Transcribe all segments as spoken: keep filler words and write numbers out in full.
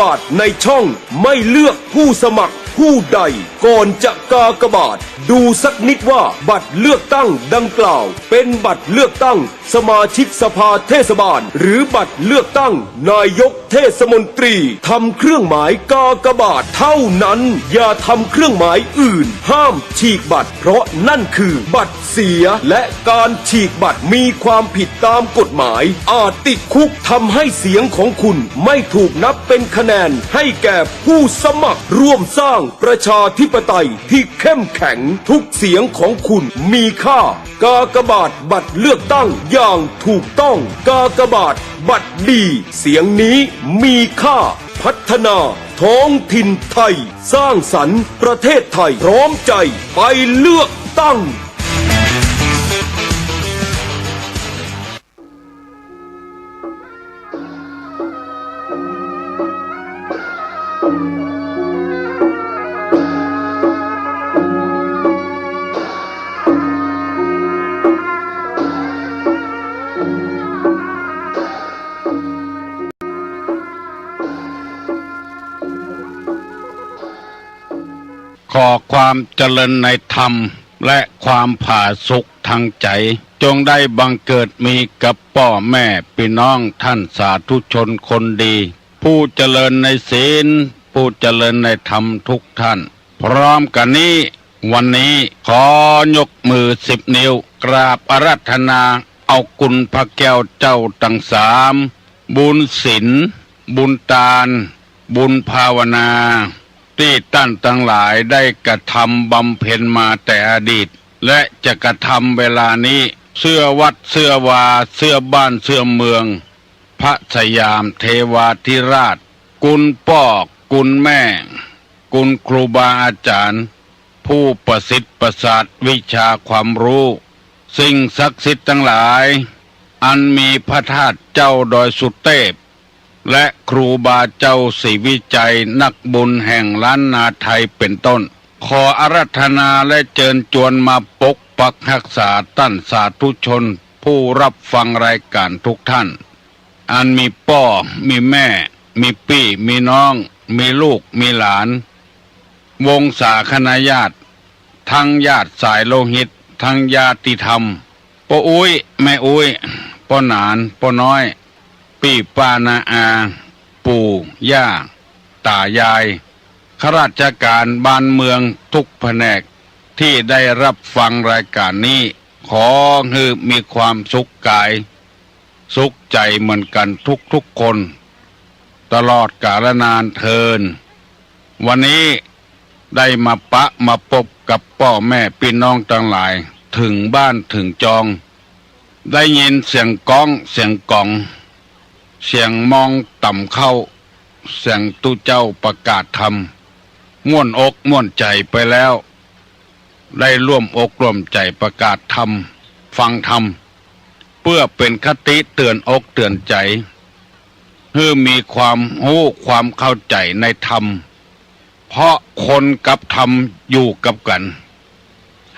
บาทในช่องไม่เลือกผู้สมัครผู้ใด ก่อนจะกากบาท ดูสักนิดว่าบัตรเลือกตั้งดังกล่าว เป็นบัตรเลือกตั้งสมาชิกสภาเทศบาล หรือบัตรเลือกตั้งนายกเทศมนตรี ทำเครื่องหมายกากบาทเท่านั้น อย่าทำเครื่องหมายอื่น ห้ามฉีกบัตร เพราะนั่นคือบัตรเสีย และการฉีกบัตรมีความผิดตามกฎหมาย อาจติดคุก ทำให้เสียงของคุณไม่ถูกนับเป็นคะแนนให้แก่ผู้สมัคร ร่วมสร้างประชาธิปไตยที่เข้มแข็ง ทุกเสียงของคุณมีค่า กากบาทบัตรเลือกตั้งอย่างถูกต้อง กากบาทบัตรดี เสียงนี้มีค่า พัฒนาท้องถิ่นไทย สร้างสรรค์ประเทศไทย พร้อมใจไปเลือกตั้ง ขอความเจริญในธรรม และความผาสุกทางใจ๋ จงได้บังเกิดมีกับป้อแม่ปี้น้องท่านสาธุชนคนดี ผู้เจริญในศีล ผู้เจริญในธรรมทุกท่าน พร้อมกั๋นนี้ วันนี้ขอยกมือสิบนิ้ว กราบอาราธนาเอาคุณพระแก้วเจ้าตังสาม บุญศีล บุญตาน บุญภาวนา ตี้ต้านตังหลายได้กระทำบำเพ็ญมาแต่อดีต และจะกระทำเวลานี้ เสื้อวัดเสื้อวา เสื้อบ้านเสื้อเมือง พระสยามเทวาธิราช คุณป้อ คุณแม่ คุณครูบาอาจ๋ารย์ ผู้ประสิทธิ์ประสาทวิชาความฮู้ สิ่งศักดิ์สิทธิ์ตังหลาย อันมีพระธาตุเจ้าดอยสุเตพ และครูบาเจ้าศรีวิชัย นักบุญแห่งล้านนาไทยเป๋นต้น ขออาราธนาและเจิญจวนมาปกปักฮักษาต้านสาธุชน ผู้รับฟังรายก๋านทุกท่าน อันมีป้อ มีแม่ มีปี้ มีน้อง มีลูก มีหลาน วงศาคณาญาติ ทั้งญาติสายโลหิต ทั้งญาติธรรม ป้ออุ๊ย แม่อุ๊ย ป้อหนาน ป้อน้อย ปี้ป้าน้าอา ปู่ ย่า ต๋ายาย ข้าราชก๋านบ้านเมืองทุกแผนก ตี้ได้รับฟังรายก๋านนี้ ขอหื้อมีความสุขก๋าย สุขใจ๋เหมือนกั๋นทุกๆ คน ตลอดกาลนานเทอญ วันนี้ได้มาปะมาปบกับป้อแม่ปี้น้องตังหลาย เถิงบ้านเถิงจอง ได้ยินเสียงก๊อง เสียงก๋อง เสียงมองต่ำเข้า เสียงตุ๊เจ้าประกาศธรรม ม่วนอกม่วนใจ๋ไปแล้ว ได้ร่วมอกร่วมใจ๋ประกาศธรรม ฟังธรรม เปื้อเป๋นคติเตื๋อนอกเตื๋อนใจ๋ หื้อมีความฮู้ความเข้าใจ๋ในธรรม เพราะคนกับธรรมอยู่กับกั๋น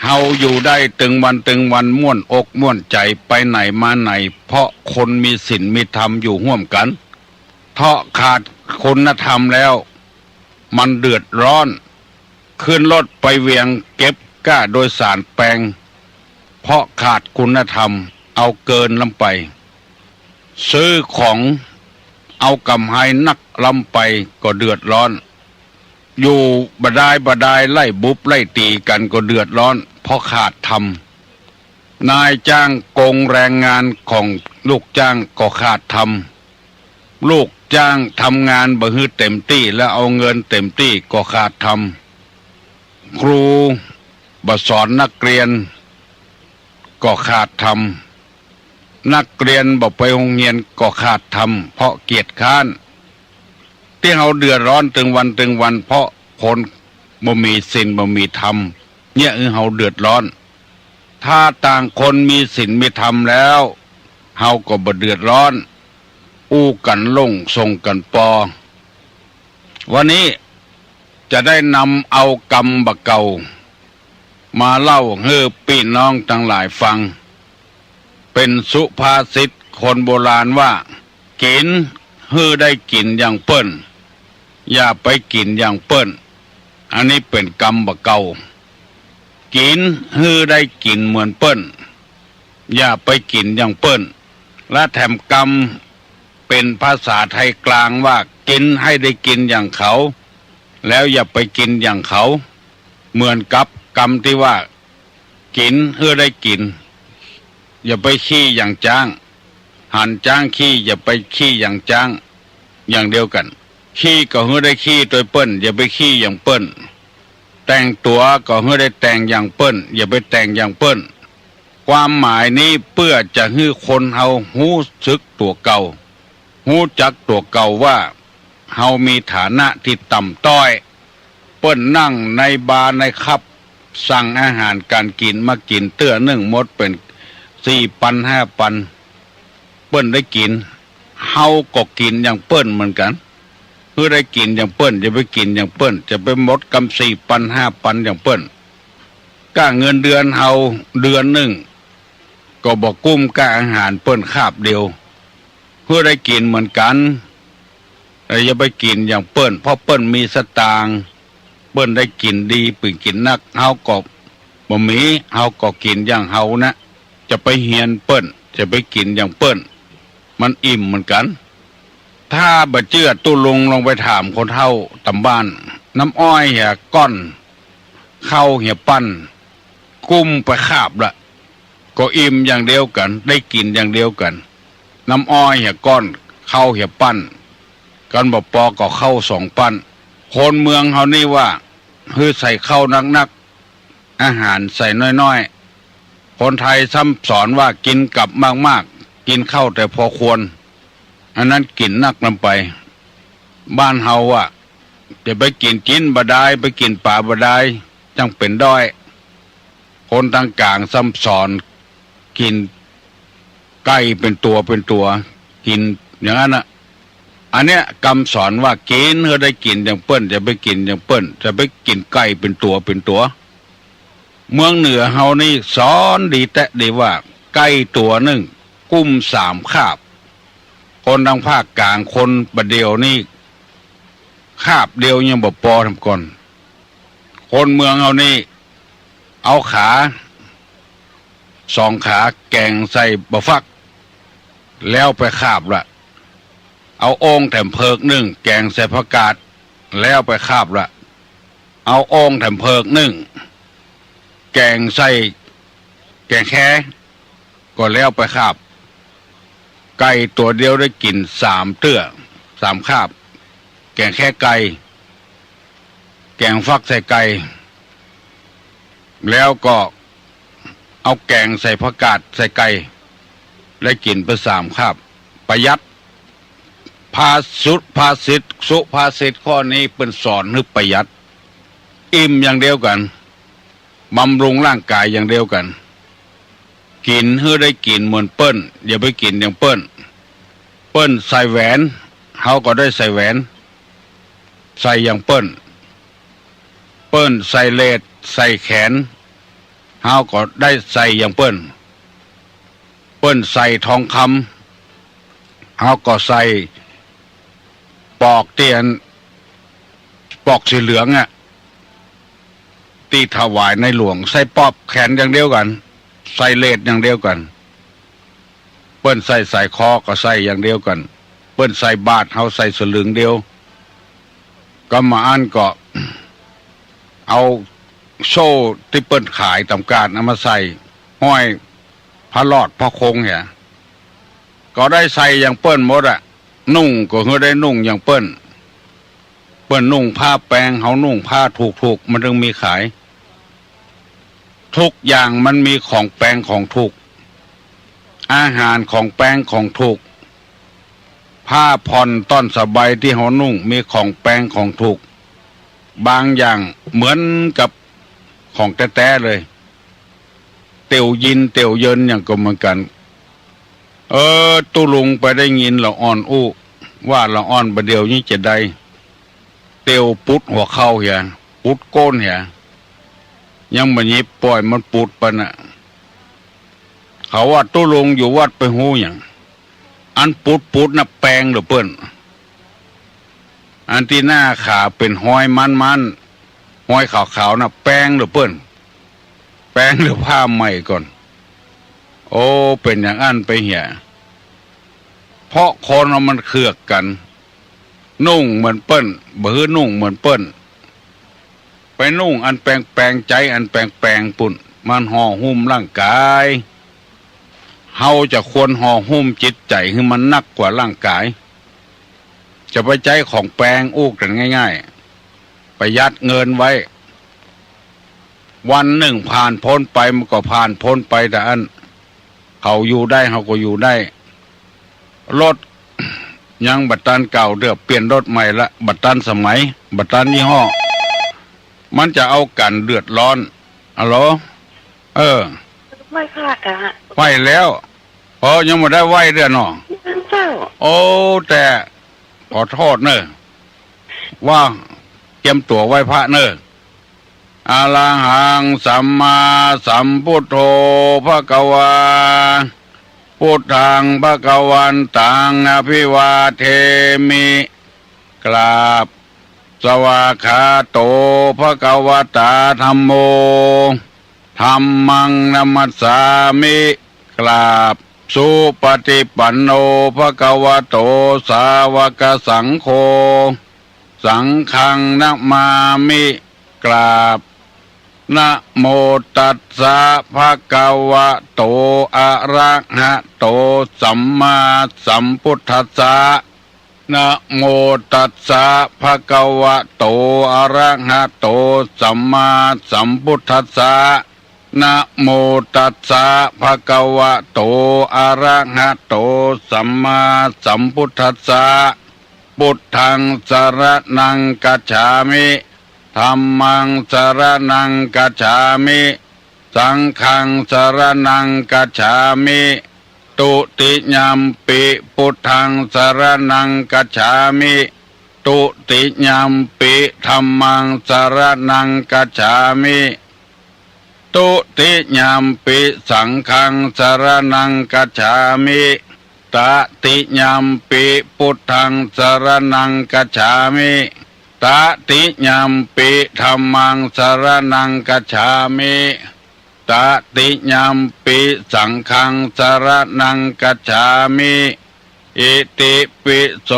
เฮาอยู่ได้ตึงวันตึงวัน ม่วนอกม่วนใจ๋ไปไหนมาไหน เพราะคนมีศีลมีธรรมอยู่ฮ่วมกั๋น เถาะขาดคุณธรรมแล้ว มันเดือดร้อน ขึ้นรถไปเวียงเก็บก้าโดยสารแปง เพราะขาดคุณธรรม เอาเกินล้ำไป ซื้อของเอาก๋ำไรนักล้ำไปก็เดือดร้อน อยู่บ่ดายบ่ดาย ไล่บุบไล่ตี๋กั๋นก็เดือดร้อน เพราะขาดธรรม นายจ้างโกงแรงงานของลูกจ้างก็ขาดธรรม ลูกจ้างทำงานบ่หื้อเต๋มตี้ แล้วเอาเงินเต๋มตี้ก็ขาดธรรม ครูบ่สอนนักเรียนก็ขาดธรรม นักเรียนบ่ไปโฮงเฮียนก็ขาดธรรม เพราะเกียจคร้าน ตี้เฮาเดือดร้อนตึงวันตึงวัน เพราะคนบ่มีศีลบ่มีธรรม เนี่ยหื้อเฮาเดือดร้อน ถ้าต่างคนมีศีลมีธรรมแล้ว เฮาก็บ่เดือดร้อน อู้กั๋นโล่งส่งกั๋นปอ วันนี้จะได้นำเอากำบ่าเก่า มาเล่าหื้อปี้น้องตังหลายฟัง เป๋นสุภาษิตคนโบราณว่า กิ๋นหื้อได้กิ๋นอย่างเปิ้น อย่าไปกิ๋นอย่างเปิ้น อันนี้เป๋นกำบ่าเก่า กิ๋นหื้อได้กิ๋นเหมือนเปิ้น อย่าไปกิ๋นอย่างเปิ้น และแถมกำเป๋นภาษาไทยกลางว่ากิ๋นหื้อได้กิ๋นอย่างเขา แล้วอย่าไปกิ๋นอย่างเขา เหมือนกับกำตี้ว่า กิ๋นหื้อได้กิ๋น อย่าไปขี้อย่างจ๊าง หันจ๊างขี้ อย่าไปขี้อย่างจ๊าง อย่างเดียวกั๋น ขี้ก็หื้อได้ขี้ตวยเปิ้น อย่าไปขี้อย่างเปิ้น แต่งตั๋วก็หื้อได้แต่งอย่างเปิ้น อย่าไปแต่งอย่างเปิ้น ความหมายนี้เปื้อจะหื้อคนเฮาฮู้สึกตั๋วเก่า ฮู้จักตั๋วเก่าว่าเฮามีฐานะตี้ต่ำต้อย เปิ้นนั่งในบาร์ในคลับ สั่งอาหารก๋านกิ๋นมากิ๋นเตื้อนึ่งหมดเป๋นสี่ปันห้าปัน เปิ้นได้กิ๋น เฮาก็กิ๋นอย่างเปิ้นเหมือนกั๋น หื้อได้กิ๋นอย่างเปิ้น อย่าไปกิ๋นอย่างเปิ้น จะไปหมดกำสี่ปันห้าปันอย่างเปิ้น ก้าเงินเดือนเฮาเดือนนึ่ง ก็บ่กุ้มก้าอาหารเปิ้นคาบเดียว หื้อได้กิ๋นเหมือนกั๋น แต่อย่าไปกิ๋นอย่างเปิ้น เพราะเปิ้นมีสตางค์ เปิ้นได้กิ๋นดี เปิ้นกิ๋นนัก เฮาก็บ่มี เฮาก็กิ๋นอย่างเฮานะ จะไปเฮียนเปิ้น จะไปกิ๋นอย่างเปิ้น มันอิ่มเหมือนกั๋น ถ้าบ่เจื้อตุ๊ลุงลองไปถามคนเฒ่าต๋ามบ้าน น้ำอ้อยเหียก้อน ข้าวเหียปั้น กุ้มไปคาบละ ก็อิ่มอย่างเดียวกั๋น ได้กิ๋นอย่างเดียวกั๋น น้ำอ้อยเหียก้อน ข้าวเหียปั้น กันบ่ปอก็ข้าวสองปั้น คนเมืองเฮานี่ว่า หื้อใส่ข้าวนักๆ อาหารใส่น้อยๆ คนไทยซ้ำสอนว่ากิ๋นกับมากๆ กิ๋นข้าวแต่พอควร อันนั้นกิ๋นนักนำไป บ้านเฮาอะ จะไปกิ๋นจิ๊นบ่ดาย ไปกิ๋นป๋าบ่ดาย จั้งเป๋นด้อย คนตางก๋างซ้ำสอนกิ๋นไก่เป๋นตั๋วเป๋นตั๋ว กิ๋นอย่างนั้นน่ะ อันเนี้ยกำสอนว่ากิ๋นหื้อได้กิ๋นอย่างเปิ้น อย่าไปกิ๋นอย่างเปิ้น อย่าไปกิ๋นไก่เป๋นตั๋วเป๋นตั๋ว เมืองเหนือเฮานี่สอนดีแต๊ดีว่า ไก่ตั๋วนึ่งกุ้มสามคาบ คนตางภาคก๋างคนบ่าเดี่ยวนี่ คาบเดียวยังบ่ปอแถมก่อน คนเมืองเฮานี่ เอาขาสองขาแก๋งใส่บ่าฟัก แล้วไปคาบละ เอาโอ่งแถมเผิกนึ่ง แก๋งใส่ผักกาด แล้วไปคาบละ เอาโอ่งแถมเผิกนึ่ง แก๋งใส่แก๋งแค ก็แล้วไปคาบ ไก่ตั๋วเดียวได้กิ๋นสามเตื้อ สามคาบ แก๋งแคไก่ แก๋งฟักใส่ไก่ แล้วก็เอาแก๋งใส่ผักกาดใส่ไก่ ได้กิ๋นไปสามคาบ ประหยัด ภาสุภาษิต สุภาษิตข้อนี้เปิ้นสอนหื้อประหยัด อิ่มอย่างเดียวกั๋น บำรุงร่างก๋ายอย่างเดียวกั๋น กิ๋นหื้อได้กิ๋นเหมือนเปิ้น อย่าไปกิ๋นอย่างเปิ้น เปิ้นใส่แหวน เฮาก็ได้ใส่แหวน ใส่อย่างเปิ้น เปิ้นใส่เลส ใส่แขน เฮาก็ได้ใส่อย่างเปิ้น เปิ้นใส่ทองคำ เฮาก็ใส่ปอกตี้อัน ปอกสีเหลืองอะ ตี้ถวายในหลวง ใส่ปอกแขนอย่างเดียวกั๋น ใส่เลสอย่างเดียวกั๋น เปิ้นใส่สร้อยคอก็ใส่อย่างเดียวกั๋น เปิ้นใส่บาท เฮาใส่สลึงเดียว ก็มาอั้นก็ เอาโซ่ตี้เปิ้นขายต๋ามก๋านเอามาใส่ ห้อยพระรอดพระคงเหีย ก็ได้ใส่อย่างเปิ้นหมดอะ นุ่งก็หื้อได้นุ่งอย่างเปิ้น เปิ้นนุ่งผ้าแปง เฮานุ่งผ้าถูกๆ มันจึงมีขาย ทุกอย่างมันมีของแปงของถูก อาหารของแปงของถูก ผ้าผ่อนต้อนสบายตี้เฮานุ่งมีของแปงของถูก บางอย่างเหมือนกับของแต๊ๆ เลย เตียวยินเตียวเยินอย่างก็เหมือนกั๋น เออ ตุ๊ลุงไปได้ยินละอ่อนอู้ ว่าละอ่อนบ่าเดี่ยวนี้จะได้ เตียวปุดหัวเข่าเหีย ปุดโก้นเหีย ยังบ่หยิบ ป่อยมันปุดไปน่ะ เขาว่าตุ๊ลุงอยู่วัดไปฮู้หยัง อันปุดๆ น่ะแปงเหรอเปิ้น อันตี้หน้าขาเป๋นฮอยมันๆ ฮอยขาวๆ น่ะ แปงหรือเปิ้น แปงหรือผ้าใหม่ก่อน โอ้ เป๋นอย่างอั้นไปเหีย เพราะคนเฮามันเคือกกั๋น นุ่งเหมือนเปิ้น บ่หื้อนุ่งเหมือนเปิ้น ไปนุ่งอันแปงๆ ใจ๊อันแปงๆ ปุ้น มันห่อหุ้มร่างก๋าย เฮาจะควรห่อหุ้มจิตใจ๋หื้อมันนักกว่าร่างก๋าย จะไปใจ๊ของแปงอู้กั๋นง่ายๆ ประหยัดเงินไว้ วันนึ่งผ่านป๊นไปมันก็ผ่านป๊นไปเต้าอั้น เขาอยู่ได้เฮาก็อยู่ได้ รถยังบ่ตันเก่าเตื้อ เปลี่ยนรถใหม่ละ บ่ตันสมัย บ่ตันยี่ห้อ มันจะเอากั๋นเดือดร้อน อะโหล เออ ไหว้พระกะ ไหว้แล้ว เออ ยังบ่ได้ไหว้เตื้อเนาะ ยังเจ้า โอ้ แต่ขอโต้ษเน่อ ว่าเกียมตั๋วไหว้พระเน่อ อะระหังสัมมาสัมพุทโธภะคะวา พุทธังภะคะวันตังอะภิวาเทมิ กราบ สวากขาโตภะคะวะตาธัมโม ธัมมังนะมัสสามิ กราบ สุปฏิปันโนภะคะวะโตสาวกสังโฆ สังฆังนะมามิ กราบ นะโมตัสสะภะคะวะโตอะระหะโตสัมมาสัมพุทธัสสะ นะโมตัสสะภะคะวะโตอะระหะโตสัมมาสัมพุทธัสสะ นะโมตัสสะภะคะวะโตอะระหะโตสัมมาสัมพุทธัสสะ พุทธังสะระณังกัจฉามิ ธัมมังสะระณังกัจฉามิ สังฆังสะระณังกัจฉามิ ตุติยัมปิพุทธังสะระณังกัจฉามิ ตุติยัมปิธัมมังสะระณังกัจฉามิ ตุติยัมปิสังฆังสะระณังกัจฉามิ ตติยัมปิพุทธังสะระณังกัจฉามิ ตติยัมปิธัมมังสะระณังกัจฉามิ ตติยัมปิสังฆังสะระณังกัจฉามิ อิติปิโส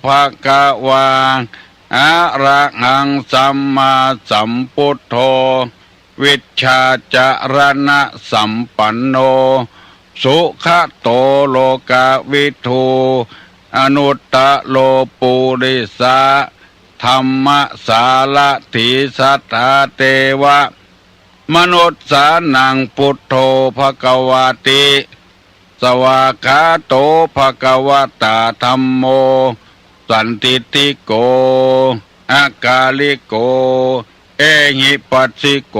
ภะคะวา อะระหังสัมมาสัมพุทโธ วิชชาจารณสัมปันโน สุขะโตโลกวิทู อนุตตะโรปุริสะธัมมสารถี สัทธาเทวะมนุสสานัง พุทโธภะคะวาติ สวากขาโตภะคะวะตาธัมโม สันทิฏฐิโก อะกาลิโก เอหิปัสสิโก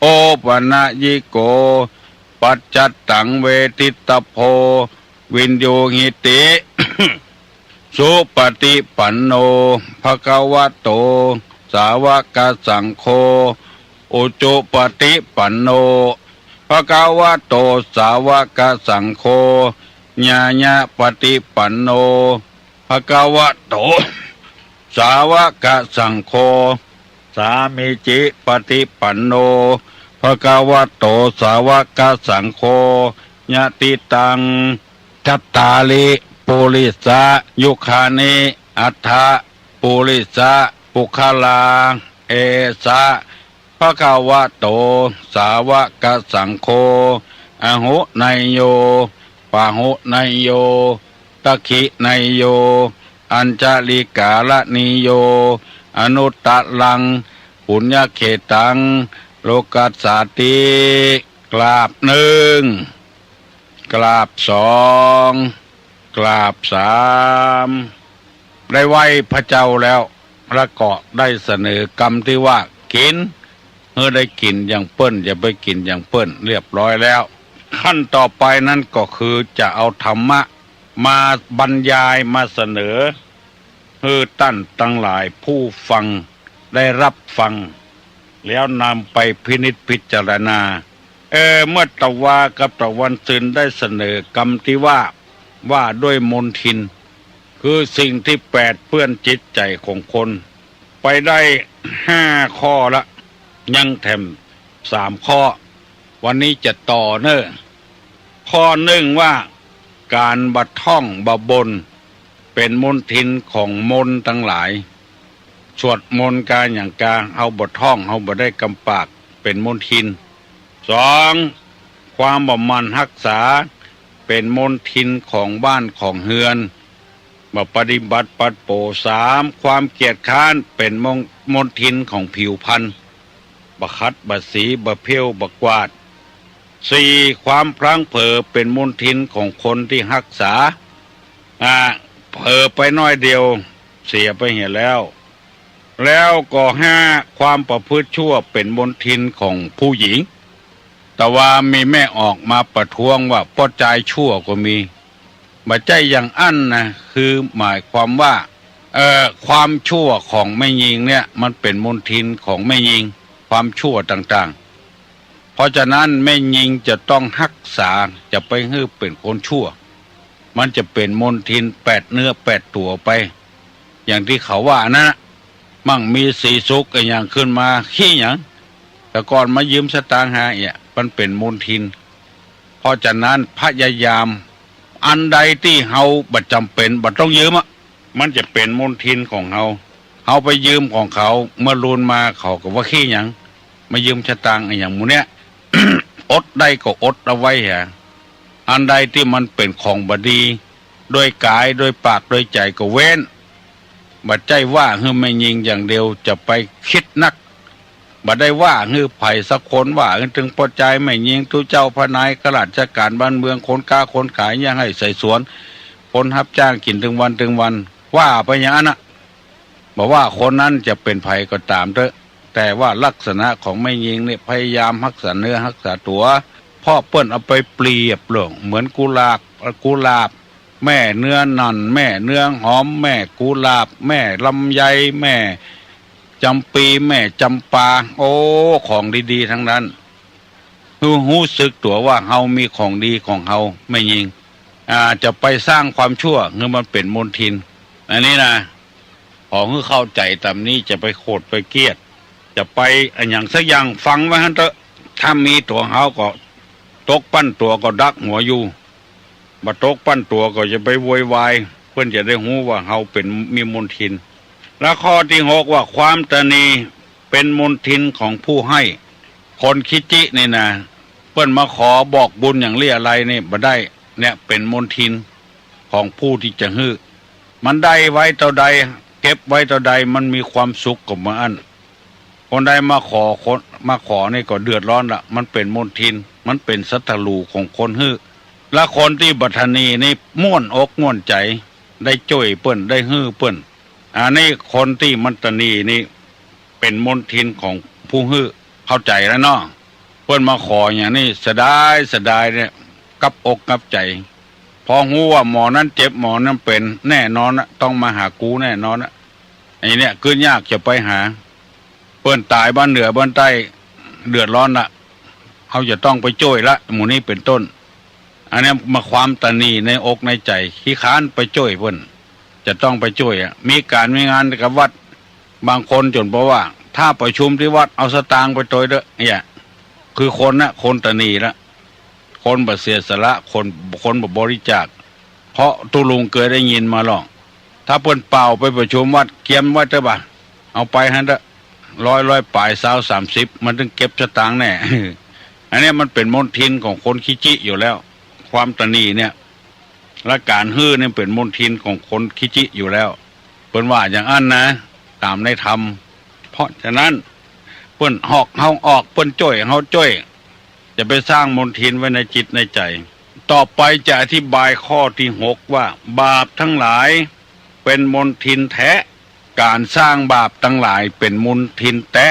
โอปะนะยิโก ปัจจัตตังเวทิตตะโพ วินยูหิติ สุปฏิปันโนภะคะวะโต สาวกสังโฆ อุจุปฏิปันโนภะคะวะโต สาวกสังโฆ ญาณปฏิปันโนภะคะวะโต สาวกสังโฆ สามีจิปฏิปันโนภะคะวะโต สาวกสังโฆ ยะติตัง จัตตาริ ปุริสะยุคานิ อัฏฐะปุริสะปุคคลา เอสะภะคะวะโต สาวกสังโฆ อาหุเนยโย ปาหุเนยโย ตักขิเนยโย อัญชลิกาละนีโย อนุตตะรัง ปุญญเขตัง โลกัสสาติ กราบนึ่ง กราบสอง กราบสาม ได้ไหว้พระเจ้าแล้ว แล้วก็ได้เสนอกำตี้ว่า กิ๋น หื้อได้กิ๋นอย่างเปิ้น อย่าไปกิ๋นอย่างเปิ้น เรียบร้อยแล้ว ขั้นต่อไปนั้นก็คือจะเอาธรรมะมาบรรยาย มาเสนอ หื้อต้านตังหลายผู้ฟังได้ฮับฟัง แล้วนำไปพินิจพิจารณา เออ เมื่อตะวากับตะวันซืนได้เสนอกำตี้ว่า ว่าด้วยมลทิน คือสิ่งตี้แปดเปื้อนจิตใจ๋ของคน ไปได้ห้าข้อละ ยังแถมสามข้อ วันนี้จะต่อเน่อ ข้อนึ่งว่า ก๋านบ่ท่องบ่บ่น เป๋นมลทินของมนตังหลาย สวดมนต์กาหยังกา เฮาบ่ท่อง เฮาบ่ได้กำปาก เป๋นมลทิน สอง ความบ่หมั่นฮักษา เป๋นมลทินของบ้านของเฮือน บ่ปฏิบัติปัดโป๋ สาม ความเกียจคร้าน เป๋นมล มลทินของผิวพรรณ บ่ขัด บ่สี บ่เผี้ยว บ่กวาด สี่ ความพลั้งเผลอ เป๋นมลทินของคนตี้ฮักษา อ่า เผลอไปน้อยเดียว เสียไปเหียแล้ว แล้วก็ห้า ความประพฤติชั่ว เป๋นมลทินของผู้หญิง แต่ว่ามีแม่ออกมาประท้วงว่าป้อจายชั่วก็มี บ่ใจ้อย่างอั้นนะ คือหมายความว่า เอ่อ ความชั่วของแม่ญิงเนี่ย มันเป๋นมลทินของแม่ญิง ความชั่วต่างๆ เพราะฉะนั้นแม่ญิงจะต้องฮักษา จะไปหื้อเป๋นคนชั่ว มันจะเป๋นมลทินแปดเนื้อแปดตั๋วไป อย่างตี้เขาว่านะ มั่งมีสีสุขอะหยังขึ้นมา ขี้หยัง แต่ก่อนมายืมสตางค์หาเอี่ย มันเป๋นมลทิน เพราะฉะนั้นพยายาม อันใดตี้เฮาบ่จ๋ำเป๋น บ่ต้องยืมอะ มันจะเป๋นมลทินของเฮา เฮาไปยืมของเขา เมื่อลูนมาเขาก็ว่าขี้หยัง มายืมสตางค์อะหยังหมู่เนี้ย อดได้ก็อดเอาไว้หา อันใดตี้มันเป๋นของบ่ดี โดยก๋าย โดยปาก โดยใจ๋ก็เว้น บ่ใจ้ว่าหื้อแม่ญิงอย่างเดียว จะไปกึ๊ดนัก บ่ได้ว่าหื้อใผสักคน ว่าหื้อเถิงป้อจายแม่ญิง ตุ๊เจ้าพระนาย ข้าราชก๋านบ้านเมือง คนก๊าคนขาย เยียะไฮ่ไถสวน คนฮับจ้างกิ๋นเถิงวันเถิงวัน ว่าไปอย่างอั้นนะ บ่ว่าคนนั้นจะเป๋นใผก็ต๋ามเต๊อะ แต่ว่าลักษณะของแม่ญิงเนี่ย พยายามฮักษาเนื้อฮักษาตั๋ว เพราะเปิ้นเอาไปเปรียบเรื่องเหมือนกุหลาบ กุหลาบ แม่เนื้อนั่น แม่เนื้อหอม แม่กุหลาบ แม่ลำไย แม่จ๋ำปี แม่จ๋ำปา โอ้ ของดีๆ ทั้งนั้น หื้อฮู้สึกตั๋วว่าเฮามีของดีของเฮา แม่ญิง อ่า จะไปสร้างความชั่ว หื้อมันเป๋นมลทิน อันนี้นะ ขอหื้อเข้าใจ๋ต๋ามนี้ จะไปโขดไปเกลียด จะไปอะหยังสักอย่าง ฟังไว้หั้นเต๊อะ ถ้ามีตั๋วเฮาก็ ตกปั้นตั๋วก็ดักหัวอยู่ บ่ตกปั้นตั๋วก็อย่าไปโวยวาย เปิ้นจะได้ฮู้ว่าเฮาเป๋น มีมลทิน และข้อตี้หกว่า ความตระหนี่เป๋นมลทินของผู้ให้ คนขี้จินี่นะ เปิ้นมาขอบอกบุญอย่างเลี้ยอะไรนี่บ่ได้ เนี่ยเป๋นมลทินของผู้ตี้จะหื้อ มันได้ไว้เต้าใด เก็บไว้เต้าใด มันมีความสุขก็เมื่ออั้น คนใดมาขอ คน มาขอนี่ก็เดือดร้อนละ มันเป๋นมลทิน มันเป๋นศัตรูของคนหื้อ และคนตี้บ่ตระหนี่นี่ม่วนอกม่วนใจ๋ ได้จ้วยเปิ้น ได้หื้อเปิ้น อันนี้คนตี้มันตระหนี่นี่ เป๋นมลทินของผู้หื้อ เข้าใจ๋แล้วเนาะ เปิ้นมาขออย่างนี้ เสียดาย เสียดายเนี่ย กับอกกับใจ๋ พอฮู้ว่าหมอนั้นเจ็บ หมอนั้นเป๋น แน่นอนนะ ต้องมาหากูแน่นอนนะ ไอ้เนี่ย กึ๊ดยากจะไปหา เปิ้นต๋ายบ้านเหนือบ้านใต้ เดือดร้อนละ เฮาจะต้องไปจ้วยละ หมู่นี้เป๋นต้น อันเนี้ยมาความตระหนี่ในอกในใจ๋ ขี้ค้านไปจ้วยเปิ้น จะต้องไปจ้วยอะ มีก๋านมีงานกับวัด บางคนจ๋นบ่ว่า ถ้าประชุมตี้วัด เอาสตางค์ไปตวยเต๊อะ เนี่ย คือคนนะ คนตระหนี่ละ คนบ่เสียสละ คน คนบ่บริจาค เพราะตุ๊ลุงเกยได้ยินมาหรอก ถ้าเปิ้นเป่าไปประชุมวัด เกียมไว้เต๊อะบ่ะ เอาไปหั้นเต๊อะ ร้อย ร้อยป๋าย ซาว สามสิบ มันเถิงเก็บสตางค์แน่ อันเนี้ยมันเป๋นมลทินของคนขี้จิอยู่แล้ว ความตระหนี่เนี่ย และก๋านหื้อเนี่ยเป๋นมลทินของคนขี้จิอยู่แล้ว เปิ้นว่าอย่างอั้นนะ ต๋ามในธรรม เพราะฉะนั้น เปิ้นหอกเฮาออก เปิ้นจ้วยเฮาจ้วย จะไปสร้างมลทินไว้ในจิตในใจ๋ ต่อไปจะอธิบายข้อตี้หกว่า บาปตังหลายเป๋นมลทินแต๊ ก๋านสร้างบาปตังหลายเป๋นมลทินแต๊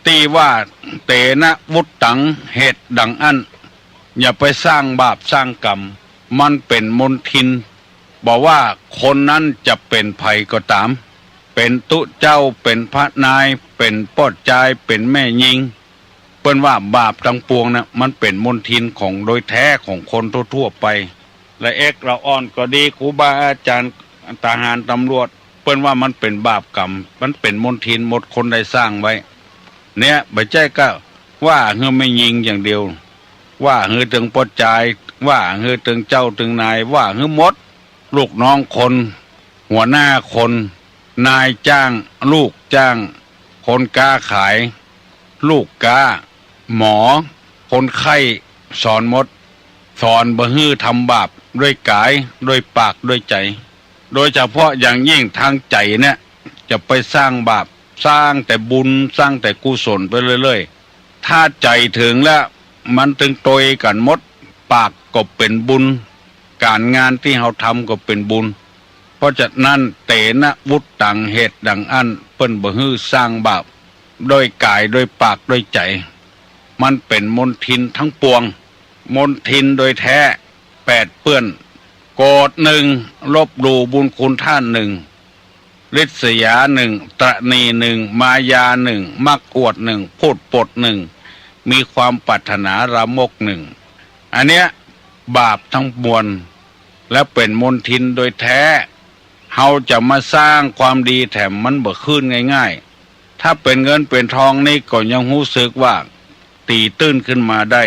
ตี้ว่า เตนะ วุตตัง เหตุดังอั้น อย่าไปสร้างบาปสร้างกรรม มันเป๋นมลทิน บ่ว่าคนนั้นจะเป๋นใผก็ต๋าม เป๋นตุ๊เจ้า เป๋นพระนาย เป๋นป้อจาย เป๋นแม่ญิง เปิ้นว่าบาปตังปวงนะ มันเป๋นมลทินของโดยแต๊ของคนทั่วๆ ไป ละเอกละอ่อนก็ดี ครูบาอาจ๋ารย์ ทหารตำรวจ เปิ้นว่ามันเป๋นบาปกรรม มันเป๋นมลทินหมด คนใดสร้างไว้ เนี่ย บ่ใจ้ก้าว่าหื้อแม่ญิงอย่างเดียว ว่าหื้อเถิงป้อจาย ว่าหื้อเถิงเจ้าเถิงนาย ว่าหื้อหมด ลูกน้องคน หัวหน้าคน นายจ้าง ลูกจ้าง คนก๊าขาย ลูกก๊า หมอ คนไข้ สอนหมด สอนบ่หื้อทำบาป ด้วยก๋าย ด้วยปาก ด้วยใจ๋ โดยเฉพาะอย่างยิ่งตางใจ๋เนี่ย จะไปสร้างบาป สร้างแต่บุญ สร้างแต่กุศลไปเรื่อยๆ ถ้าใจ๋เถิงแล้ว มันเถิงตวยกั๋นหมด ปากก็เป๋นบุญ ก๋านงานตี้เฮาทำก็เป๋นบุญ เพราะฉะนั้น เตนะ วุตตัง เหตุดังอั้น เปิ้นบ่หื้อสร้างบาป ด้วยก๋าย ด้วยปาก ด้วยใจ๋ มันเป๋นมลทินตังปวง มลทินโดยแต๊ แปดเปื้อน โกธหนึ่ง ลบหลู่บุญคุณต้านหนึ่ง ริษยาหนึ่ง ตระหนี่หนึ่ง มายาหนึ่ง มักอวดหนึ่ง พูดปดหนึ่ง มีความปรารถนาลามกหนึ่ง อันเนี้ย บาปตังมวล และเป๋นมลทินโดยแต๊ เฮาจะมาสร้างความดีแถมมันบ่ขึ้นง่ายๆ ถ้าเป๋นเงินเป๋นทองนี่ก็ยังฮู้สึกว่า ตี๋ตื้นขึ้นมาได้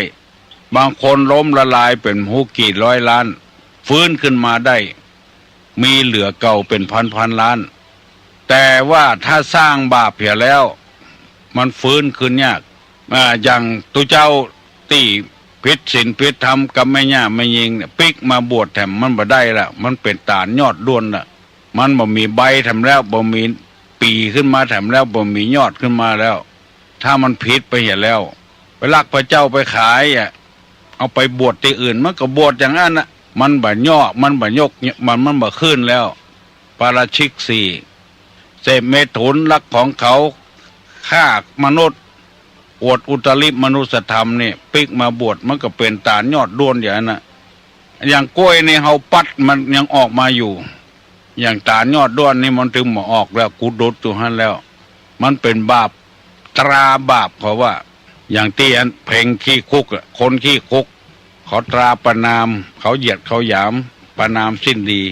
บางคนล้มละลายเป๋นฮู้กี่ร้อยล้าน ฟื้นขึ้นมาได้ มีเหลือเก่าเป๋นพันๆ ล้าน แต่ว่าถ้าสร้างบาปเหียแล้ว มันฟื้นขึ้นยาก อ่า อย่างตุ๊เจ้าตี้ผิดศีลผิดธรรมกับแม่หญ้าแม่ญิงเนี่ย ปิ๊กมาบวชแถมมันบ่ได้ละ มันเป๋นต๋านยอดด้วนละ มันบ่มีใบแถมแล้ว บ่มีปี๋ขึ้นมาแถมแล้ว บ่มียอดขึ้นมาแล้ว ถ้ามันผิดไปเหียแล้ว ไปลักพระเจ้าไปขายอะ เอาไปบวชตี้อื่น มันก็บวชอย่างอั้นน่ะ มันบ่ยอด มันบ่ยก มัน มันบ่ขึ้นแล้ว ปาราชิกสี่ เสพเมถุน ลักของเขา ฆ่ามนุษย์ อวดอุตริมนุสธรรมนี่ ปิ๊กมาบวช มันก็เป๋นต๋านยอดด้วนอย่างอั้นน่ะ อย่างกล้วยนี่เฮาปัดมันยังออกมาอยู่ อย่างต๋านยอดด้วนนี่มันเถิงบ่ออกแล้ว กุดดอยู่หั้นแล้ว มันเป๋นบาป ตราบาปเขาว่า อย่างตี้อันเพลงขี้คุกอะ คนขี้คุก เขาตราประณาม เขาเหยียดเขาหยาม ประณามสิ้นดี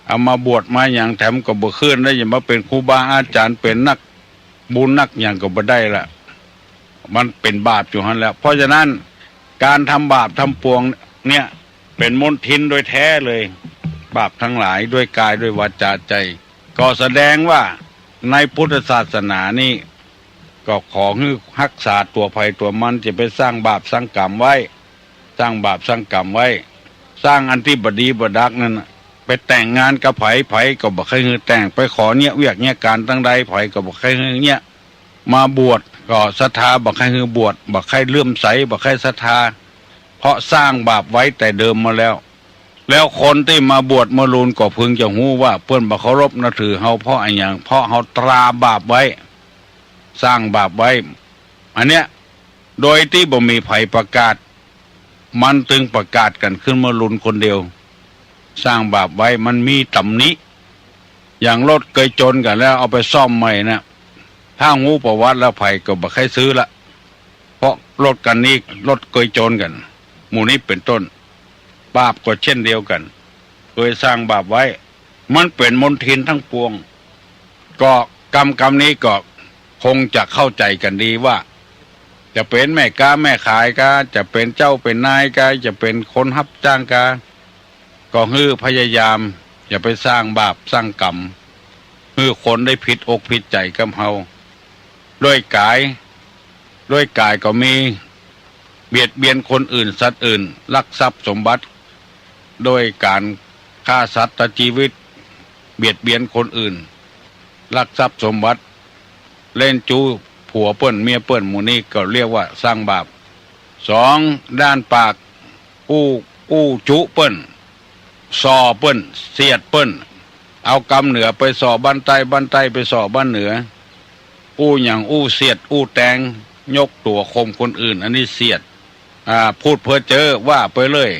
เอามาบวชมาหยังแถมก็บ่ขึ้น แล้วจะมาเป๋นครูบาอาจ๋ารย์ เป๋นนักบุญนักหยังก็บ่ได้ละ มันเป๋นบาปอยู่หั้นแล้ว เพราะฉะนั้น ก๋านทำบาปทำปวงเนี่ย เป๋นมลทินโดยแต๊เลย บาปตังหลาย ด้วยก๋าย ด้วยวาจ๋า ใจ๋ ก็แสดงว่าในพุทธศาสนานี่ ก็ขอหื้อฮักษาตั๋วใผตั๋วมัน จะไปสร้างบาปสร้างกรรมไว้ สร้างบาปสร้างกรรมไว้ สร้างอันตี้บ่ดีบ่ดักนั่นน่ะ ไปแต่งงานกับใผ ใผก็บ่ใค่หื้อแต่ง ไปขอเยียะเวียกเยียะก๋านตังใด ใผก็บ่ใค่หื้อเยียะ มาบวชก็ศรัทธาบ่ใค่หื้อบวช บ่ใค่เลื่อมใส บ่ใค่ศรัทธา เพราะสร้างบาปไว้แต่เดิมมาแล้ว แล้วคนตี้มาบวชมาลุนก็พึงจะฮู้ว่าเปิ้นบ่เคารพนับถือเฮาเพราะอะหยัง เพราะเฮาตราบาปไว้ สร้างบาปไว้ อันเนี้ย โดยตี้บ่มีใผประกาศ มันเถิงประกาศกั๋นขึ้นมาลุนคนเดียว สร้างบาปไว้ มันมีต๋ำหนิ อย่างรถเกยจนกั๋นแล้วเอาไปซ่อมใหม่น่ะ ถ้าฮู้ประวัติแล้วใผก็บ่ใค่ซื้อละ เพราะรถกั๋นนี้รถเกยจนกั๋น หมู่นี้เป๋นต้น บาปก็เช่นเดียวกั๋น เกยสร้างบาปไว้ มันเป๋นมลทินตังปวง ก็กำกำนี้ก็คงจะเข้าใจ๋กั๋นดีว่า จะเป๋นแม่ก๊าแม่ขายกา จะเป๋นเจ้าเป๋นนายกา จะเป๋นคนฮับจ้างกา ก็หื้อพยายามอย่าไปสร้างบาปสร้างกรรม หื้อคนได้ผิดอกผิดใจ๋กับเฮา ด้วยก๋าย ด้วยก๋ายก็มี เบียดเบียนคนอื่นสัตว์อื่น ลักทรัพย์สมบัติ ด้วยก๋านฆ่าสัตว์ตัดจีวิต เบียดเบียนคนอื่น ลักทรัพย์สมบัติ เล่นจู๊ผัวเปิ้นเมียเปิ้น หมู่นี้ก็เรียกว่าสร้างบาป สอง ด้านปาก อู้ อู้จุเปิ้น ส่อเปิ้น เสียดเปิ้น เอากำเหนือไปส่อบ้านใต้ บ้านใต้ไปส่อบ้านเหนือ อู้หยัง อู้เสียด อู้แตง ยกตั๋วข่มคนอื่น อันนี้เสียด อ่า พูดเพ้อเจ้อว่าไปเลย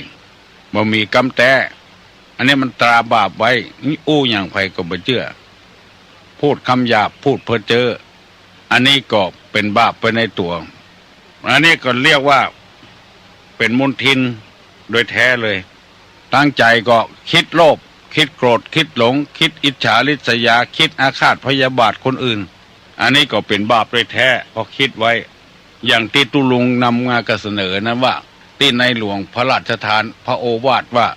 บ่มีกำแต๊ อันนี้มันตราบาปไว้ อู้หยังใผก็บ่เจื้อ พูดกำหยาบ พูดเพ้อเจ้อ อันนี้ก็เป๋นบาปไปในตั๋ว อันนี้ก็เรียกว่าเป๋นมลทินโดยแต๊เลย ตังใจ๋ก็กึ๊ดโลภ ก คิดโกรธ คิดหลง คิดอิจฉาริษยา คิดอาฆาตพยาบาทคนอื่น อันนี้ก็เป๋นบาปโดยแต๊ เพราะคิดไว้ อย่างตี้ตุ๊ลุงนำมาเสนอนั้นว่า ตี้ในหลวงพระราชทานพระโอวาทว่า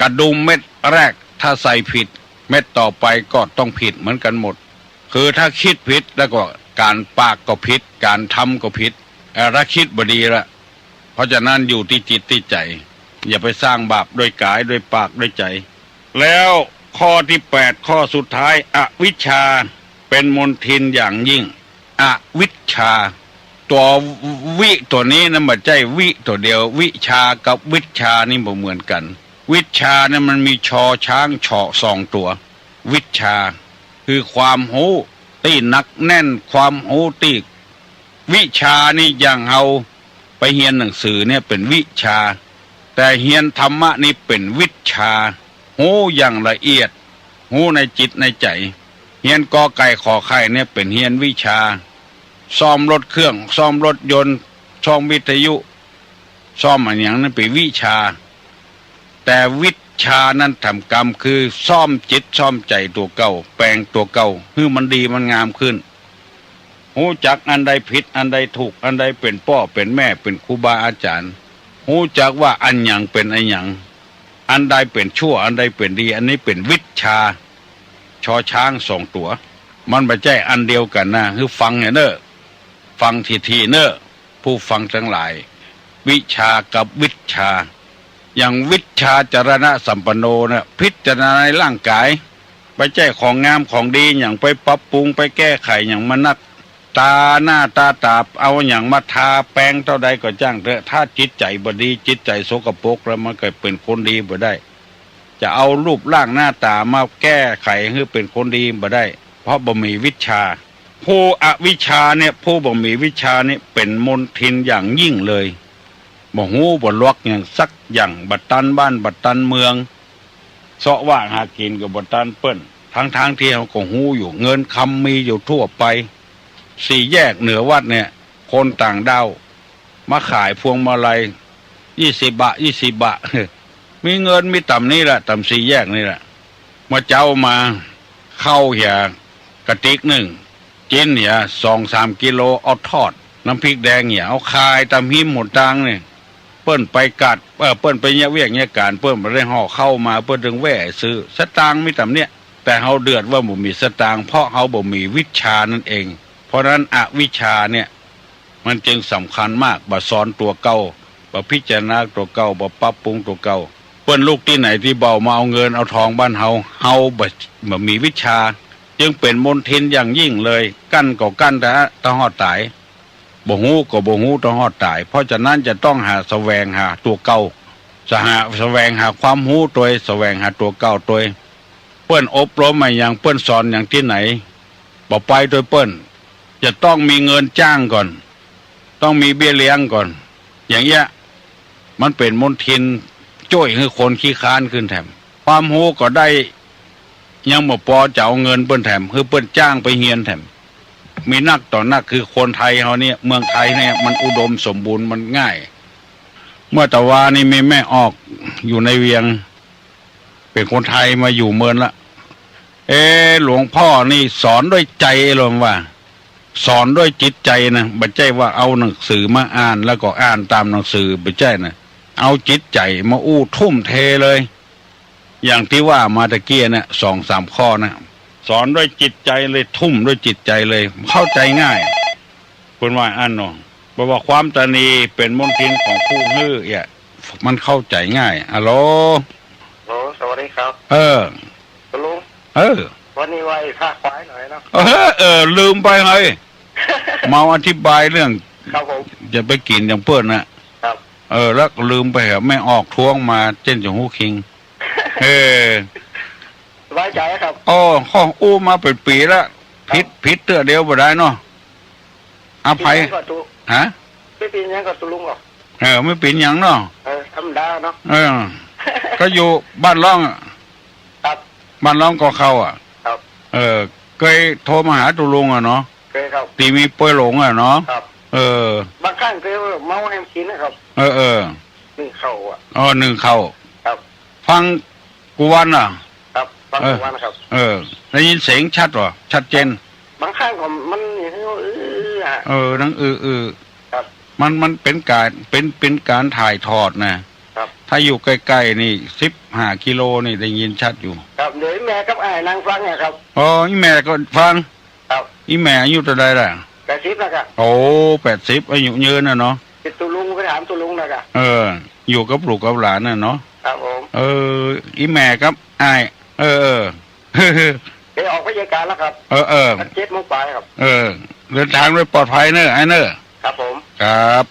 กระดุมเม็ดแรกถ้าใส่ผิด เม็ดต่อไปก็ต้องผิดเหมือนกั๋นหมด คือถ้าคิดผิดแล้วก็ก๋านปากก็ผิด ก๋านทำก็ผิด เอ่อ ถ้าคิดบ่ดีละ เพราะฉะนั้นอยู่ตี้จิตตี้ใจ๋ อย่าไปสร้างบาปด้วยก๋าย ด้วยปาก ด้วยใจ๋ แล้วข้อตี้แปด ข้อสุดท้าย อวิชชาเป๋นมลทินอย่างยิ่ง อวิชชา ตั๋ววิตั๋วนี้นะ บ่ใจ้วิตั๋วเดียว วิชากับวิชชานี่บ่เหมือนกั๋น วิชชาเนี่ยมันมีชอช้างเฉาะสองตั๋ว วิชชา คือความฮู้ตี้หนักแน่น ความฮู้ตี้ วิชานี่อย่างเฮาไปเฮียนหนังสือเนี่ยเป๋นวิชา แต่เฮียนธรรมะนี่เป๋นวิชชา ฮู้อย่างละเอียด ฮู้ในจิตในใจ๋ เฮียนกอไก่ขอไข่เนี่ยเป๋นเฮียนวิชา ซ่อมรถเครื่อง ซ่อมรถยนต์ ซ่อมวิทยุ ซ่อมอะหยังนั้นเป๋นวิชา แต่วิชชานั้นทำกรรมคือซ่อมจิตซ่อมใจ๋ตั๋วเก่า แป๋งตั๋วเก่า หื้อมันดีมันงามขึ้น ฮู้จักอันใดผิด อันใดถูก อันใดเป๋นป้อเป๋นแม่ เป๋นครูบาอาจ๋ารย์ ฮู้จักว่าอันหยังเป๋นอันหยัง อันใดเป๋นชั่ว อันใดเป๋นดี อันนี้เป๋นวิชชา ชอช้างสองตั๋ว มันบ่ใจ้อันเดียวกั๋นนะ หื้อฟังเน่อ ฟังถี่ๆ เน่อ ผู้ฟังตังหลาย วิชากับวิชชา อย่างวิชชาจรณสัมปันโนน่ะ พิจารณาในร่างก๋าย บ่ใจ้ของงามของดีหยังไปปรับปรุงไปแก้ไขหยังมันนัก ต๋าหน้าต๋าต๋า เอาหยังมาทาแป๋งเต้าใดก็จ้างเต๊อะ ถ้าจิตใจ๋บ่ดี จิตใจ๋สกปรกแล้วมันก็เป๋นคนดีบ่ได้ จะเอารูปร่างหน้าต๋ามาแก้ไขหื้อเป๋นคนดีบ่ได้ เพราะบ่มีวิชชา ผู้อวิชชาเนี่ย ผู้บ่มีวิชชาเนี่ยเป๋นมลทินอย่างยิ่งเลย บ่ฮู้บ่ลัวหยังสักอย่าง บ่ตันบ้านบ่ตันเมือง เซาะวาดหากิ๋นก็บ่ตันเปิ้น ตังๆ ตี้เฮาก็ฮู้อยู่ เงินคำมีอยู่ทั่วไป สี่แยกเหนือวัดเนี่ย คนต่างด้าวมาขายพวงมาลัย ยี่สิบบาท ยี่สิบบาท มีเงินมีต่ำนี้แหละ ต่ำสี่แยกนี่แหละ เมื่อเจ๊ามา ข้าวเหียกระติกนึ่ง จิ๊นเหียสองสามกิโล เอาทอด น้ำพริกแดงเหียเอาขายต๋ามฮิมหนตางนี่ เปิ้นไปกัด เอ่อ เปิ้นไปเยียะเวียกเยียะก๋าน เปิ้นบ่ได้ห่อข้าวมา เปิ้นตึงแว่ซื้อ สตางค์มีต่ำเนี่ย แต่เฮาเดือดว่าบ่มีสตางค์ เพราะเฮาบ่มีวิชชานั่นเอง เพราะนั้นอวิชชาเนี่ย มันจึงสำคัญมาก บ่สอนตั๋วเก่า บ่พิจารณาตั๋วเก่า บ่ปรับปรุงตั๋วเก่า เปิ้นลุกตี้ไหนตี้เบามาเอาเงินเอาทองบ้านเฮา เฮาบ่ บ่มีวิชชา จึงเป๋นมลทินอย่างยิ่งเลย กั้นก็กั้นเต๊อะ เต๊าฮอดต๋าย บ่ฮู้ก็บ่ฮู้เต๊าฮอดต๋าย เพราะฉะนั้นจะต้องหาแสวงหาตั๋วเก่า จะหา แสวงหาความฮู้ตวย แสวงหาตั๋วเก่าตวย เปิ้นอบรมมาหยัง เปิ้นสอนหยังตี้ไหน บ่ไปตวยเปิ้น จะต้องมีเงินจ้างก่อน ต้องมีเบี้ยเลี้ยงก่อน อย่างเงี้ย มันเป๋นมลทินจ้วยหื้อคนขี้คร้านขึ้นแถม ความฮู้ก็ได้ ยังบ่ปอจะเอาเงินเปิ้นแถม หื้อเปิ้นจ้างไปเฮียนแถม มีนักต่อนัก คือคนไทยเฮาเนี่ย เมืองไทยเนี่ยมันอุดมสมบูรณ์ มันง่าย เมื่อตะวานี้มีแม่ออกอยู่ในเวียง เป๋นคนไทยมาอยู่เมินละ เอ๊ะ หลวงพ่อนี่สอนด้วยใจ๋ ลมว่า สอนด้วยจิตใจ๋นะ บ่ใจ้ว่าเอาหนังสือมาอ่านแล้วก็อ่านต๋ามหนังสือ บ่ใจ้นะ เอาจิตใจ๋มาอู้ทุ่มเทเลย อย่างตี้ว่ามาตะกี้น่ะ สองสามข้อน่ะ สอนด้วยจิตใจ๋เลย ทุ่มด้วยจิตใจ๋เลย เข้าใจ๋ง่าย เปิ้นว่าอั้นเนาะ เปิ้นว่าความตระหนี่เป๋นมลทินของผู้หื้อเอี้ย มันเข้าใจ๋ง่าย อะโหล ฮัลโหล สวัสดีครับ เออ คุณลุง เออ วันนี้ไหว้พระควายหน่อยเนาะ เออ เออ ลืมไปไง เมาอธิบายเรื่อง ครับผม จะไปกิ๋นอย่างเปิ้นน่ะ ครับ เออ แล้วลืมไปเหอะ แม่ออกท้วงมา เจ้นจะฮู้คิง เออ สบายใจ๋ครับ อ้อ ข้ออู้มาเป๋นปี๋ละ ครับ ผิด ผิดเตื้อเดียวบ่ได้เนาะ อภัย เป๋นหยังก่อตุ๊ ฮะ ไม่เป๋นหยังก่อตุ๊ลุงเหรอ เออ ไม่เป๋นหยังเนาะ เออ ธรรมดาเนาะ เออ ก็อยู่บ้านร่องอะ ครับ บ้านร่องก่อเข้าอะ ครับ เออ เกยโทรมาหาตุ๊ลุงอะเนาะ เกยครับ ตี้มีปวยหลงอะเนาะ ครับ เออ บางครั้งเกยเมาแฮมกิ๋นนะครับ เออ เออ นึ่งข้าวอะ อ๋อ นึ่งข้าว ครับ ฟังกู้วันอะ ครับ ฟัง เออ ทุกวันครับ เออ ได้ยินเสียงชัดบ่ ชัดเจน บางครั้งก็มัน เออ อะ เออ ดัง เออ เออ ครับ มัน มันเป๋นก๋าน เป๋น เป๋นก๋านถ่ายทอดนะ ครับ ถ้าอยู่ใก้ๆ นี่ สิบห้ากิโลนี่ได้ยินชัดอยู่ ครับ เดี๋ยวอีแม่กับอ้ายนั่งฟังนะครับ อ๋อ อีแม่ก็ฟัง ครับ อีแม่อายุเต้าใดล่ะ แปดสิบแล้วครับ โอ้ แปดสิบ อายุยืนน่ะเนาะ ติดตุ๊ลุง ไปถามตุ๊ลุงแล้วครับ เออ อยู่กับลูกกับหลานน่ะเนาะ ครับผม เออ อีแม่กับอ้าย เออ เออ เดี๋ยวออกไปเยียะก๋านแล้วครับ เออ เออ เจ็ดโมงปลายครับ เออ เดินทางโดยปลอดภัยเนอะ อ้ายเนอะ ครับผม ครับ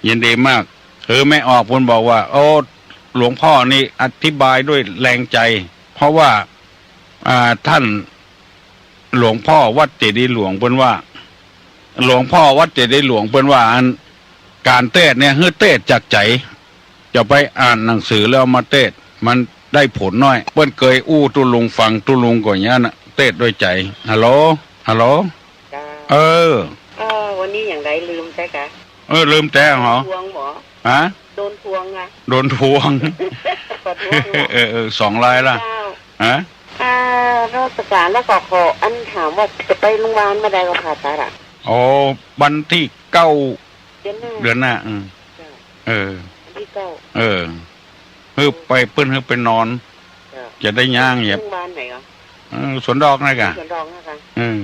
ยินดีมาก คือแม่ออกเปิ้นบอกว่า โอ้ หลวงพ่อนี่อธิบายด้วยแรงใจ เพราะว่า อ่า ท่าน หลวงพ่อวัดเจดีย์หลวงเปิ้นว่า หลวงพ่อวัดเจดีย์หลวงเปิ้นว่า อัน ก๋านเตศน์เนี่ย หื้อเตศน์จากใจ๋ จะไปอ่านหนังสือแล้วเอามาเตศน์ มันได้ผลน้อย เปิ้นเกยอู้ตุ๊ลุงฟัง ตุ๊ลุงก็อย่างนั้นน่ะ เตศน์ด้วยใจ๋ ฮัลโหล ฮัลโหล จ้า เออ เออ วันนี้อย่างไรลืมใจ้กะ เออ ลืมแต๊เหรอ ทวงบ่ ฮะ โดนทวงอะ โดนทวง ขอโทษเนาะ เออ เออ สองรายละ เจ้า ฮะ อ่า นมัสก๋าน แล้วก็ขออันถามว่าจะไปโรงพยาบาลเมื่อใดก็ผ่าตัดอะ อ๋อ วันที่เก้า เดือนหน้า เดือนหน้า อืม เจ้า เออ วันที่เก้า เออ หื้อไป เปิ้นหื้อไปนอน เจ้า จะได้ย่าง อย่า โรงพยาบาลไหนเหรอ เออ สวนดอกนั่นกะ สวนดอกนั่นกะ เออ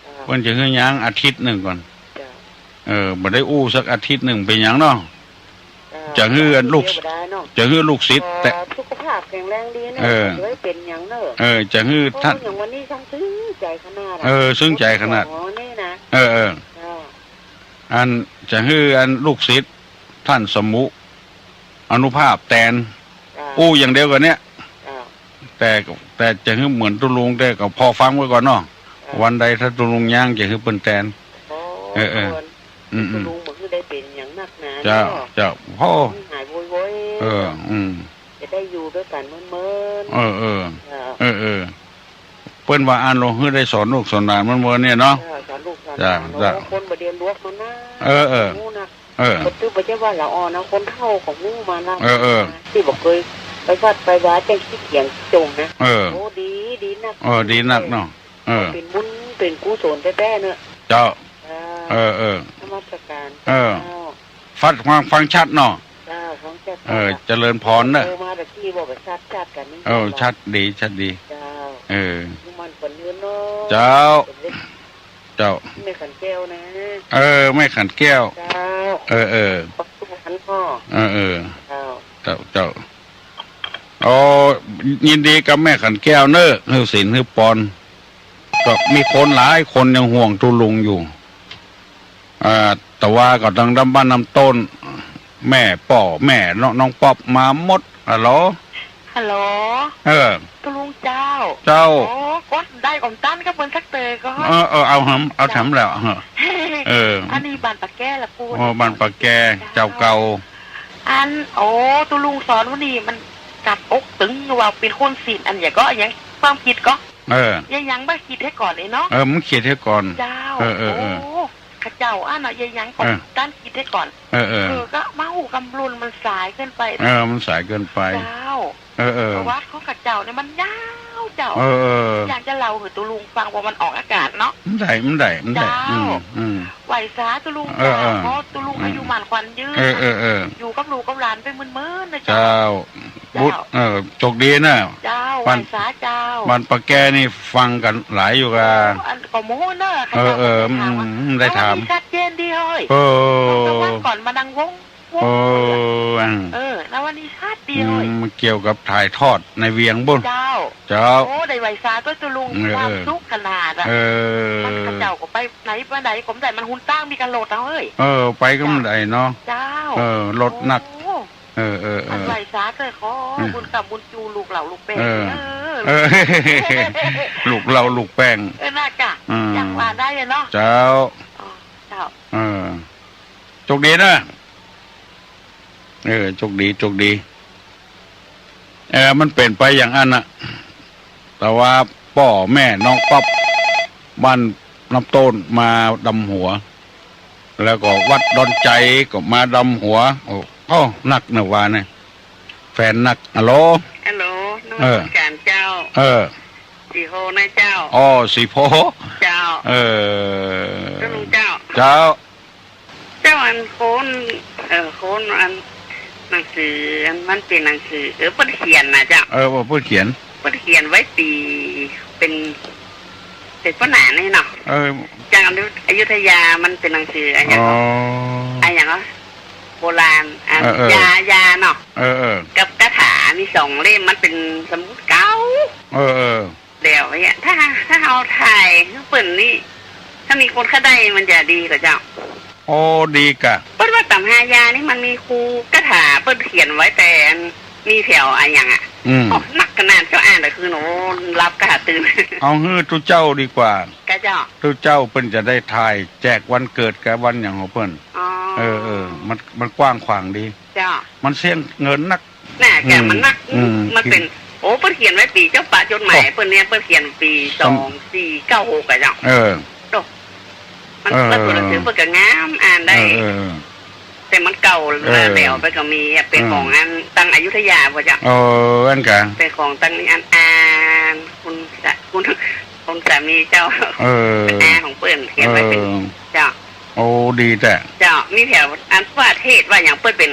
เจ้า เปิ้นจะหื้อย่างอาทิตย์นึ่งก่อน เจ้า เออ บ่ได้อู้สักอาทิตย์นึ่งเป๋นหยังเนาะ เจ้า จะหื้อลูก เดี๋ยวบ่ได้เนาะ จะหื้อลูกศิษย์ แต่ เออ สุขภาพแข็งแรงดีเนี่ย เออ จะได้เป๋นหยังเนาะ เออ จะหื้อ โอ้ ท่าน อย่างวันนี้ช่างซึ้งใจ๋ขนาดอะ เออ ซึ้งใจ๋ขนาด อ๋อ นี่นะ เออ เออ เจ้า อันจะหื้ออันลูกศิษย์ท่านสมุ อานุภาพแตน เจ้า อู้อย่างเดียวกั๋นเนี่ย เจ้า แต่ แต่จะหื้อเหมือนตุ๊ลุง แต่ก็ผ่อฟังไว้ก่อนเนาะ เจ้า วันใดถ้าตุ๊ลุงย่างจะหื้อเปิ้นแตน โอ้ เออ เออ ควร อืม อืม ตุ๊ลุงบ่หื้อได้เป๋นหยังนักหนา เจ้า เนาะ เจ้า โอ้ หายโวยๆ เออ อืม จะได้อยู่ด้วยกั๋นเมินๆ เออ เออ เจ้า เออ เออ เปิ้นว่าอันลงหื้อได้สอนลูกสอนหลานเมินๆ เนี่ยเนาะ เออ สอนลูกสอนหลาน จ้ะ เนาะ จ้ะ คนบ่เดียวลวกมันนะ เออ เออ ฮู้นะ เออ บ่จื้อบ่ใจ้ว่าละอ่อนนะ คนเฒ่าก็ฮู้มานะ เออ เออ ตี้บ่เกยไปวัดไปวา แจ้งขี้เกียจจงนะ เออ โอ้ ดี ดีนัก เออ ดีนักเนาะ เออ เป๋นบุญเป๋นกุศลแต๊ๆ เนาะ เจ้า เจ้า เออ เออ นมัสก๋าน เออ เจ้า ฟัง ฟัง ฟังชัดเนาะ เจ้า ฟังชัด เออ เจ้า เจริญพรเนอะ เออ มาตะกี้บอกว่าชัด ชัดกั๋นนี่ เออ ชัดดี ชัดดี เจ้า เออ อายุมั่นขวัญยืนเนาะ เจ้า เจ้า แม่ขันแก้วนะ เออ แม่ขันแก้ว เจ้า เออ เออ ปักสุพรรณพ่อ เออ เออ เจ้า เจ้า เจ้า โอ้ ยินดีกับแม่ขันแก้วเนอะ หื้อศีลหื้อปอน ก็มีคนหลายคนยังห่วงตุ๊ลุงอยู่ อ่า แต่ว่าก็ตังดำบ้านดำต้น แม่ป้อแม่น้อง น้องป๊อปมาหมด ฮัลโหล ฮัลโหล เออ ตุ๊ลุงเจ้า เจ้า โอ้ ก็ได้ก๋อมตันกับเปิ้นสักเต๋อก็ เออ เออ เอาหำ เอาหำแล้ว เออ เออ อันนี้บ้านปะแกละกู อ๋อ บ้านปะแก เจ้า เจ้าเก่า อัน โอ้ ตุ๊ลุงสอนวันนี้มันกัดอกตึงว่าเป๋นคนศีลอันหยังก็หยัง ความคิดก็ เออ เยียะหยังบ่คิดหื้อก่อนเลยเนาะ เออ มึงคิดหื้อก่อน เจ้า เออ เออ เออ โอ้ ข้าเจ้าอันเนาะ เยียะหยังก็ เออ ตันคิดหื้อก่อน เออ เออ เออ ก็มาฮู้กำลุนมันสายเกินไป เออ มันสายเกินไป เจ้า เออ เออ ประวัติของข้าเจ้าเนี่ยมันยาวเจ้า เออ เออ อยากจะเล่าหื้อตุ๊ลุงฟังว่ามันออกอากาศเนาะ บ่ได้ บ่ได้ บ่ได้ เจ้า อืม อืม ไหว้สาตุ๊ลุง เออ เจ้า เออ ขอตุ๊ลุง อืม อายุมั่นขวัญยืน เออ เออ เออ อยู่กับลูกกับหลานไปเมินๆ นะเจ้า เจ้า เจ้า บุญ เออ โชคดีนะ เจ้า บ้าน ไหว้สาเจ้า บ้านปะแกนี่ฟังกั๋นหลายอยู่กะ โอ้ อันก็โม้เนอะ เออ เออ ข้าเจ้าก็ถามว่า อืม อืม ได้ถาม เอาวันนี้ชัดเจนดีเฮ้ย เออ สองสามวันก่อนมานั่งวง วง เออ เออ แล้ววันนี้ชัดดีเฮ้ย อืม มันเกี่ยวกับถ่ายทอดในเวียงบุญ เจ้า เจ้า โอ้ ได้ไหว้สาตุ๊ลุง เออ ความสุขขนาดอะ เออ มันข้าเจ้าก็ไปไหนมาไหนก็บ่ได้ มันหนตางมีกะรถเอาเฮ้ย เออ ไปก็บ่ได้เนาะ เจ้า เออ รถหนัก โอ้ เออ เออ เออ อันไหว้สาเจ้าขอ อืม บุญกำบุญจูลูกเหล่าลูกแป้ง เออ เออ เออ ลูกเหล่าลูกแป้ง เออ น่าจะ อืม อย่างว่าได้อะเนาะ เจ้า อ๋อ เจ้า เออ โชคดีนะ เออ โชคดี โชคดี เออ มันเป๋นไปอย่างอั้นน่ะ แต่ว่าป้อแม่น้องป๊อป บ้านน้ำต้นมาดำหัว แล้วก็วัดดอนใจ๋ก็มาดำหัว โอ้ โอ้ นักเนอะว่าเนี่ย แฟนนัก ฮัลโหล ฮัลโหล นมัสก๋านเจ้า เออ สีโพธิ์นะเจ้า อ๋อ สีโพธิ์ เจ้า เออ เจ้าลุงเจ้า เจ้า เจ้า อันโคน เอ่อ โคนอันหนังสือ อันมันเป๋นหนังสือ เออ เปิ้นเขียนน่ะเจ้า เออ เปิ้นเขียน เปิ้นเขียนไว้ปี๋ เป๋น เป๋นปั๋นหานี่เนาะ เออ จากอยุธยา มันเป๋นหนังสืออะหยัง อ๋อ อะหยัง โบราณ อ่ะ เออ เออ ยา ยาเนาะ เออ เออ กับคาถา มีสองเล่ม มันเป๋นสมุดเก่า เออ เออ แล้วเนี่ย ถ้า ถ้าเฮาถ่ายหื้อเปิ้นนี่ ถ้ามีคนเขาได้มันจะดีก่อเจ้า โอ้ ดีก่ะ เปิ้นว่าต๋ำหายานี่มันมีคูคาถา เปิ้นเขียนไว้แต่อัน มีแถวอะหยังอะ อืม โอ้ นักขนาดเจ้า อ่านแต่คืน โอ้ หลับก่าตื่น เอาหื้อตุ๊เจ้าดีกว่า ก่ะเจ้า ตุ๊เจ้าเปิ้นจะได้ถ่ายแจกวันเกิดกับวันหยังของเปิ้น อ๋อ เออ เออ มัน มันกว้างขวางดี เจ้า มันเสี้ยงเงินนัก น่ะ อืม แกมันนัก อืม มันเป๋น โอ้ เปิ้นเขียนไว้ปี๋เจ้าปะจดหมาย โอ้ เปิ้นเนี่ย เปิ้นเขียนปี๋ อืม สองสี่เก้าหกอะเจ้า เออ โอ้ มัน เออ เปิ้นตัวหนังสือเปิ้นก็งาม อ่านได้ เออ เออ แต่มันเก่า เออ แล้วไปก็มีอะ เป๋น เออ ของอันตังอยุธยาบ่เจ้า เออ อันกะ เป๋นของตังอัน อ่าน คุณสา คุณ คุณสามีเจ้า เออ เป็นอาของเปิ้น เขียนไว้เป๋น เออ เจ้า โอ้ ดีแต๊ เจ้า มีแถวอันว่าเทศน์ว่าหยัง เปิ้นเป๋น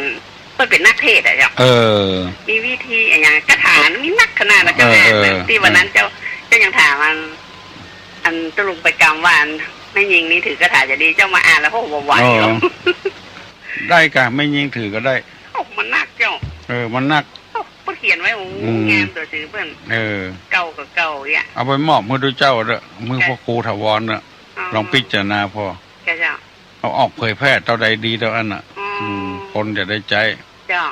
เปิ้นเป๋นนักเทศน์อะเจ้า เออ มีวิธีอะหยัง คาถามีนักขนาดนะเจ้า เออ อ่านนะ เออ ตี้วันนั้นเจ้า เจ้ายังถามอัน อันตุ๊ลุงไปกำว่าอันแม่ญิงนี่ถือคาถาจะดี เจ้ามาอ่านแล้ว โอ้ บ่ไหว เออ แล้ว ได้ก่ะ แม่ญิงถือก็ได้ โอ้ มันนักเจ้า เออ มันนัก โอ้ เปิ้นเขียนไว้ โอ้ อืม งามตั๋วจื้อเปิ้น เออ เก่าก็เก่าเนี่ย เอาไปมอบหื้อตุ๊เจ้าเต๊อะ หื้อ ค่ะ พระครูถาวรเต๊อะ อ๋อ ลองพิจารณาผ่อ ค่ะเจ้า เอาออกเผยแพร่เต้าใดดีเต้าอั้นน่ะ อืม อืม คนจะได้ใจ๊ เจ้า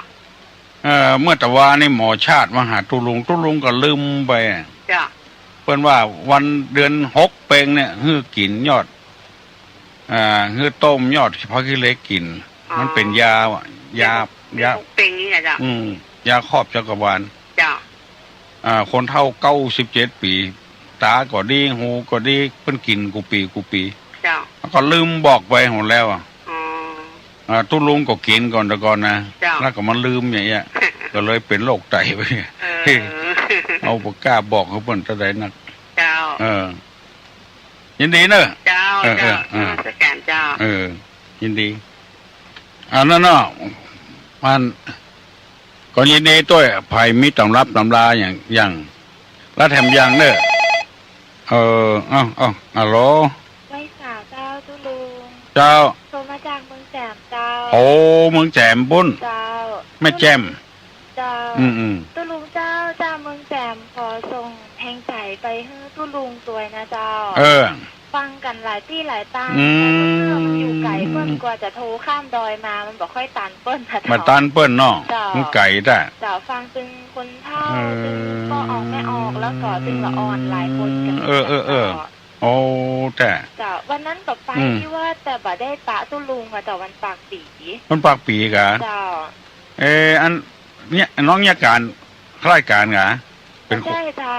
เอ่อ เมื่อตะวานี่หมอชาติมาหาตุ๊ลุง ตุ๊ลุงก็ลืมไป เจ้า เปิ้นว่าวันเดือนหกเป๋งเนี่ย หื้อกิ๋นยอด อ่า หื้อต้มยอดผักขี้เหล็กกิ๋น อ๋อ มันเป๋นยาอะ ยา ยา ยา เดือนหกเป๋งนี่นะเจ้า อืม ยาครอบจักรวาล เจ้า อ่า คนเฒ่าเก้าสิบเจ็ดปี๋ ต๋าก็ดี หูก็ดี เปิ้นกิ๋นกู้ปี๋กู้ปี๋ เจ้า แล้วก็ลืมบอกไปหมดแล้วอะ อ๋อ อ่า ตุ๊ลุงก็กิ๋นก่อนแต่ก่อนนะ เจ้า แล้วก็มาลืมอย่างเงี้ย ก็เลยเป๋นโรคไตไป เออ เอาบ่กล้าบอกหื้อเปิ้นเต้าใดนัก เจ้า เออ ยินดีเนอะ เจ้า เออ เจ้า เออ เออ นมัสการเจ้า เออ ยินดี อันนั้นเนาะ มัน ก็ยินดีตวย ใผมีต๋ำรับต๋ำราอย่าง อย่าง ละแถมอย่างเนอะ เออ เอ้า เอ้า ฮัลโหล ไหว้สาเจ้าตุ๊ลุง เจ้า โทรมาจากเมืองแจ่มเจ้า โอ้ เมืองแจ่มปุ้น เจ้า แม่แจ่ม เจ้า อืม อืม ตุ๊ลุงเจ้า จากเมืองแจ่มขอส่งแฮงใจ๋ไปหื้อตุ๊ลุงตวยนะเจ้า เออ ฟังกั๋นหลายตี้หลายตาง อืม แต่มันอยู่ไก๋เปิ้น กว่าจะโทรข้ามดอยมา มันบ่ค่อยตันเปิ้นนะเจ้า บ่ตันเปิ้นเนาะ เจ้า มันไก๋แต๊ เจ้า ฟังตึงคนเฒ่า เออ ตึงป้อออกแม่ออก แล้วก็ตึงละอ่อนหลายคนกั๋น เออ เออ เออ เจ้า โอ้ แต๊ เจ้า วันนั้นก็ไป อืม ตี้วัด แต่บ่ได้ปะตุ๊ลุงอะเจ้า วันปากปี๋ วันปากปี๋กะ เจ้า เออ อัน เนี่ย น้องเนี่ยก๋าน ข้าราชก๋านกะ เป๋น ใจ้เจ้า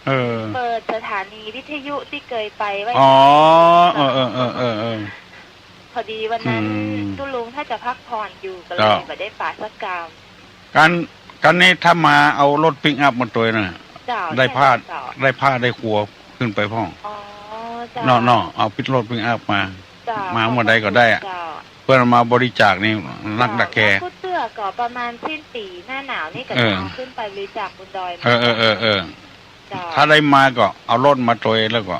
เออ เปิดสถานีวิทยุตี้เกยไปไว้ อ๋อ เออ เออ พอดีวันนั้น อืม ตุ๊ลุงถ้าจะพักผ่อนอยู่ ก็เลย เจ้า บ่ได้ปะสักกำ ก๋าน ก๋านนี้ถ้ามาเอารถปิกอัพมาตวยน่ะ เจ้า ได้ผ้า ใจ้เจ้า ได้ผ้าได้ครัวขึ้นไปพ่อง อ๋อ เจ้า เนาะ เนาะ เอารถปิกอัพมา เจ้า มาเมื่อใดก็ได้อะ เจ้า เปิ้นเอามาบริจาคนี่นัก เจ้า ละแค แล้วกู้เตื้อก็ประมาณสิ้นปี๋หน้าหนาวนี่ก็ เออ จะเอาขึ้นไปบริจาคบนดอย เออ เออ เออ เออ เจ้า ถ้าได้มาก็เอารถมาตวยแล้วก็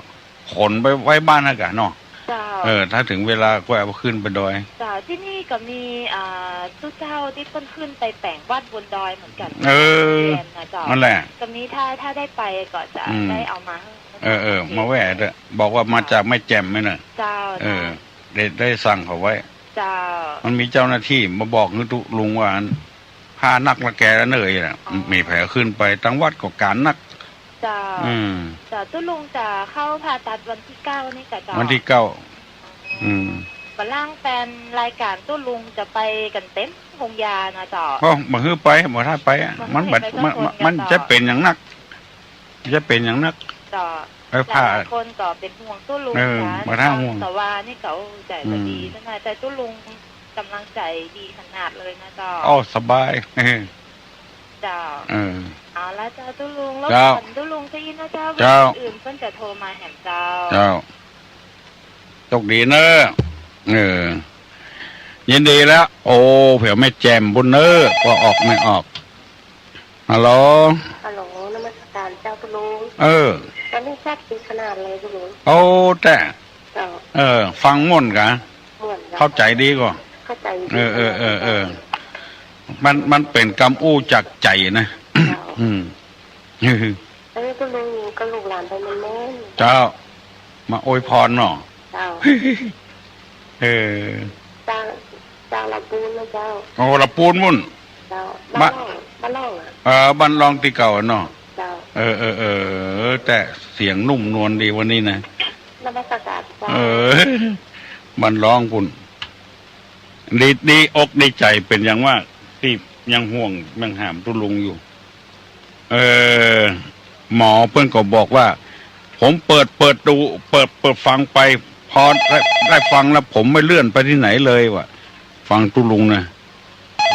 ขนไปไว้บ้านหั้นกะเนาะ เจ้า เออ ถ้าเถิงเวลาก็เอาขึ้นไปดอย เจ้า ตี้นี่ก็มี อ่า ตุ๊เจ้าตี้เปิ้นขึ้นไปแป๋งวัดบนดอยเหมือนกั๋น เออ เรียนนะเจ้า นั่นแหละ ก็มี ถ้า ถ้าได้ไปก็จะ อืม ได้เอามาหื้อ เออ เออ มาแว่เต๊อะ บอกว่ามาจากแม่แจ่มไหมเนอะ เจ้า เออ เจ้า ได้ ได้สั่งเขาไว้ เจ้า มันมีเจ้าหน้าตี้มาบอกหื้อตุ๊ลุงว่า อัน ผ้านักละแคละเน่ยน่ะ อ๋อ มีใผขึ้นไป ตังวัดก็ก๋านนัก เจ้า อืม เจ้า ตุ๊ลุงจะเข้าผ่าตัดวันตี้เก้านี่กะเจ้า วันตี้เก้า อืม บ่าล่างแฟนรายก๋านตุ๊ลุงจะไปกั๋นเต็มโฮงยานะเจ้า โอ้ บ่หื้อไป บ่ถ้าไปอะ บ่หื้อ มันบ่ ไปสักคน มัน มัน กะเจ้า จะเป๋นอย่างนัก จะเป๋นอย่างนัก เจ้า เออ หลายๆคนก็เป๋นห่วงตุ๊ลุง เออ นะ บ่ถ้าห่วง แต่ว่านี่ก็ โอ้ ใจ๋ก็ดี อืม นะ ใจ๋ตุ๊ลุงก๋ำลังใจ๋ดีขนาดเลยนะเจ้า โอ้ สบาย เออ เจ้า เออ เอาละเจ้าตุ๊ลุง รบ เจ้า กวนตุ๊ลุงซะอี้นะเจ้า เจ้า เวลาอื่นเปิ้นจะโทรมาแหมเจ้า เจ้า โชคดีเน่อ เออ ยินดีแล้ว โอ้ แผวแม่แจ่มปู้นเน่อ ป้อออกแม่ออก ฮัลโหล ฮัลโหล นมัสการเจ้าตุ๊ลุง เออ วันนี้ชัดดีขนาดเลยตุ๊ลุง โอ้ แต๊ เจ้า เออ ฟังม่วนกา ม่วนเจ้า เข้าใจ๋ดีก่อ เข้าใจ๋ดี เออ เออ เออ เออ มัน มันเป๋นกำอู้จากใจ๋นะ เจ้า อืม เออ ตุ๊ลุงก็ลูกหลานไปแม่นๆ เจ้า มาอวยพรเนาะ เจ้า เออ จาก จากละปูนนะเจ้า โอ้ ละปูนปู้น เจ้า บ้าน บ้านร่อง บ้านร่องอะ เออ บ้านร่องตี้เก่าอะเนาะ เจ้า เออ เออ เออ แต๊เสียงนุ่มนวลดีวันนี้นะ นมัสการเจ้า เออ บ้านร่องปู้น ดี ดีอกดีใจ๋เป๋นอย่างมาก ตี้ยังห่วงยังหามตุ๊ลุงอยู่ เออ หมอเปิ้นก็บอกว่า ผมเปิด เปิดดู เปิด เปิดฟังไป พอได้ ได้ฟังแล้ว ผมไม่เลื่อนไปตี้ไหนเลยว่ะ ฟังตุ๊ลุงนะ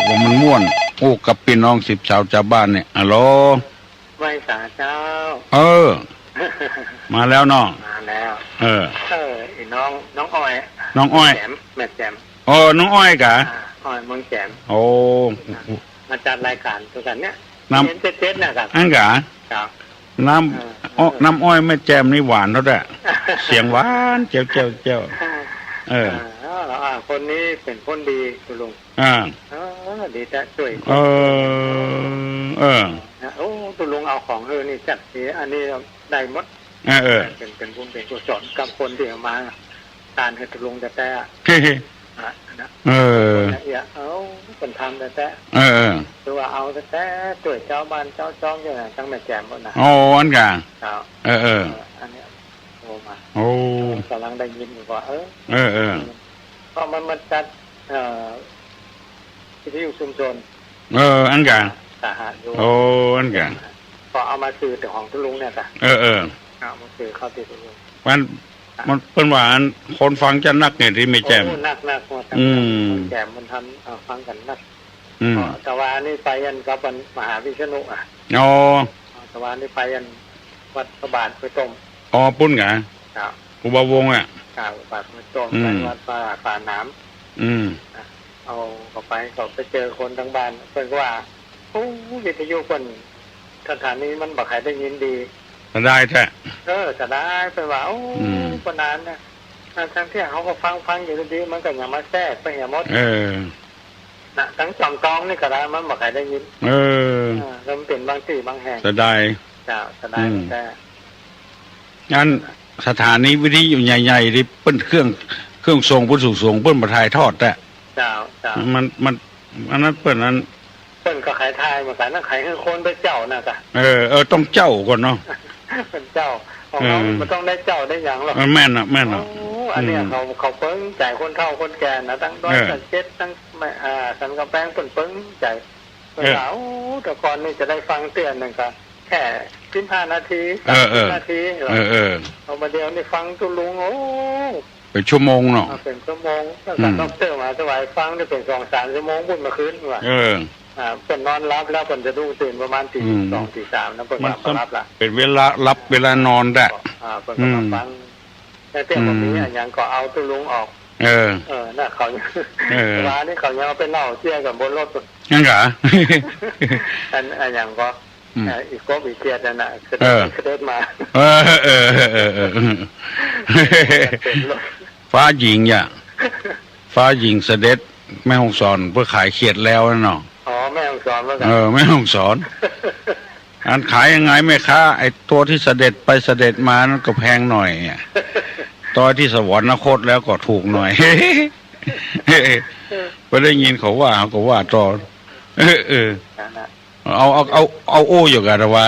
ว่ามันม่วน อู้กับปี้น้องสิบสาวจาวบ้านเนี่ย ฮัลโหล ไหว้สาเจ้า เออ มาแล้วเนาะ มาแล้ว เออ เออ ไอ้น้อง น้องอ้อย น้องอ้อย แจ่ม แม่แจ่ม โอ้ น้องอ้อยกา อ่า อ้อยเมืองแจ่ม โอ้ มาจัดรายการตวยกั๋นเนี่ย น้ำ เห็นเจ๊ดๆ น่ะครับ อั้นกา ครับ น้ำ เออ โอ้ เออ น้ำอ้อยแม่แจ่มนี่หวานเต้าแต๊ เสียงหวานแจ้วๆๆ เออ เออ อ่า คนนี้เป๋นคนดีตุ๊ลุง อ่า เออ ดีแต๊ จ้วย เออ เออ นะ โอ้ ตุ๊ลุงเอาของหื้อนี่จัดดี อันนี้ได้หมด เออ เออ เป๋น เป๋นบุญเป๋นกุศลกับคนตี้เอามา ตานหื้อตุ๊ลุงแต๊ๆ อะ อะ นะ เออ เนี่ย เอ้า เปิ้นทำแต๊ๆ เออ เออ คือว่าเอาแต๊ๆ จ้วยจาวบ้านจาวจองอยู่นะ ตังแม่แจ่มปู้นนะ โอ้ อั้นกา ครับ เออ เออ เออ อันเนี้ยโทรมา โอ้ ก่ำลังได้ยินอยู่ว่า เออ เออ เออ เพราะมันมาจัด เอ่อ วิทยุชุมชน เออ อั้นกา สหะอยู่ โอ้ อั้นกา ก็เอามาสื่อแต่ของตุ๊ลุงเนี่ยกา เออ เออ เอามาสื่อเข้าตี้ตุ๊ลุง มัน มันเปิ้นว่าอันคนฟังจะนักเนี่ยตี้แม่แจ่ม โอ้ นักๆ หมด อืม แจ่มมันทำ เอ่อ ฟังกั๋นนัก อืม ก็ตะวานี้ไปอันกับอันมหาวิษณุอะ อ๋อ ตะวานี้ไปอันวัดพระบาทห้วยต้ม อ๋อ ปู้นกา ครับ ครูบาวงศ์อะ ครับ วัดห้วยต้ม อืม ไปวัดป่า ป่าหนาม อืม นะ เอาเข้าไป ก็ไปเจอคนตังบ้าน เปิ้นก็ว่า โอ้ วิทยุเปิ้น สถานีมันบ่ใค่ได้ยินดี เสียดายแต๊ เออ เสียดาย เปิ้นว่า โอ้ อืม ปานนั้นนะ อ่า ตังตี้เฮาก็ฟัง ฟังอยู่ดีๆ มันก็ยังมาแทรกไปเหียหมด เออ นะ ตังจอมตองนี่ก็ได้ มันบ่ใค่ได้ยิน เออ อ่า แล้วมันเป๋นบางตี้บางแห่ง เสียดาย เจ้า เสียดาย อืม แต๊ อันสถานีวิทยุใหญ่ๆ ตี้เปิ้นเครื่อง เครื่องส่งเปิ้นสูงๆ เปิ้นบ่ถ่ายทอดแต๊ เจ้า เจ้า มัน มัน อันนั้นเปิ้นอัน เปิ้นก็ใค่ถ่ายเหมือนกั๋นนะ ใค่หื้อคนไปเจ้านะกา เออ เออ ต้องเจ้าก่อนเนาะ เปิ้นเจ้า ของเฮา เออ มันต้องได้เจ้าได้หยังหรอก เออ แม่นอะ แม่นอะ โอ้ อันเนี้ย อืม เขา เขาเปิ้งใจ๋ คนเฒ่าคนแก่นะ ตังดอย เออ สะเก็ด ตัง อ่า สันกำแปง เปิ้นเปิ้งใจ๋ เปิ้น เออ ว่า โอ้ แต่ก่อนนี่จะได้ฟังเตื้อนึ่งก็แค่สิบห้านาที เออ เออ สามสิบนาที เออ เออ เอามาเดี๋ยวนี้ฟังตุ๊ลุง โอ้ เป๋นชั่วโมงเนาะ อ่า เป๋นชั่วโมง แล้วก็ อืม ด็อกเตอร์มาถวายฟังนี่เป๋นสองสามชั่วโมง ปุ้นเมื่อคืนว่ะ เออ อ่า เปิ้นนอนหลับแล้ว เปิ้นสะดุ้งตื่นประมาณตี อืม สอง ตีสามนะ เปิ้น มัน ก็หลับละ เป๋นเวลาหลับเวลานอนแต๊ อ่า เปิ้นก็มา อืม ฟัง แต่เตี้ย อืม บ่มีอะหยังก็เอาตุ๊ลุงออก เออ เออ น่ะ เขา เออ วานี้เขายังเอาไปเล่าเตี้ยกั๋นบนรถ อั้นกา อัน อะหยังก็ อืม เอ่อ อีกบอีเตียดนั่นน่ะ เสด็จ เออ เสด็จมา เออ เออ เออ เออ เออ เป๋นรถ ฟ้าหญิงอย่า ฟ้าหญิงเสด็จ แม่ฮ่องสอน เปิ้นขายเขียดแล้วเนาะ อ๋อ แม่ฮ่องสอนเหมือนกั๋น เออ แม่ฮ่องสอน อันขายยังไงแม่ค้า ไอ้ตั๋วตี้เสด็จไปเสด็จมานั้นก็แพงหน่อยอะ ตั๋วตี้สวรรคตแล้วก็ถูกหน่อย เออ ไปได้ยินเขาว่า เขาก็ว่าต่อ เออ เออ นั่นน่ะ เอา เอา เอา เอาอู้อยู่กั๋นว่า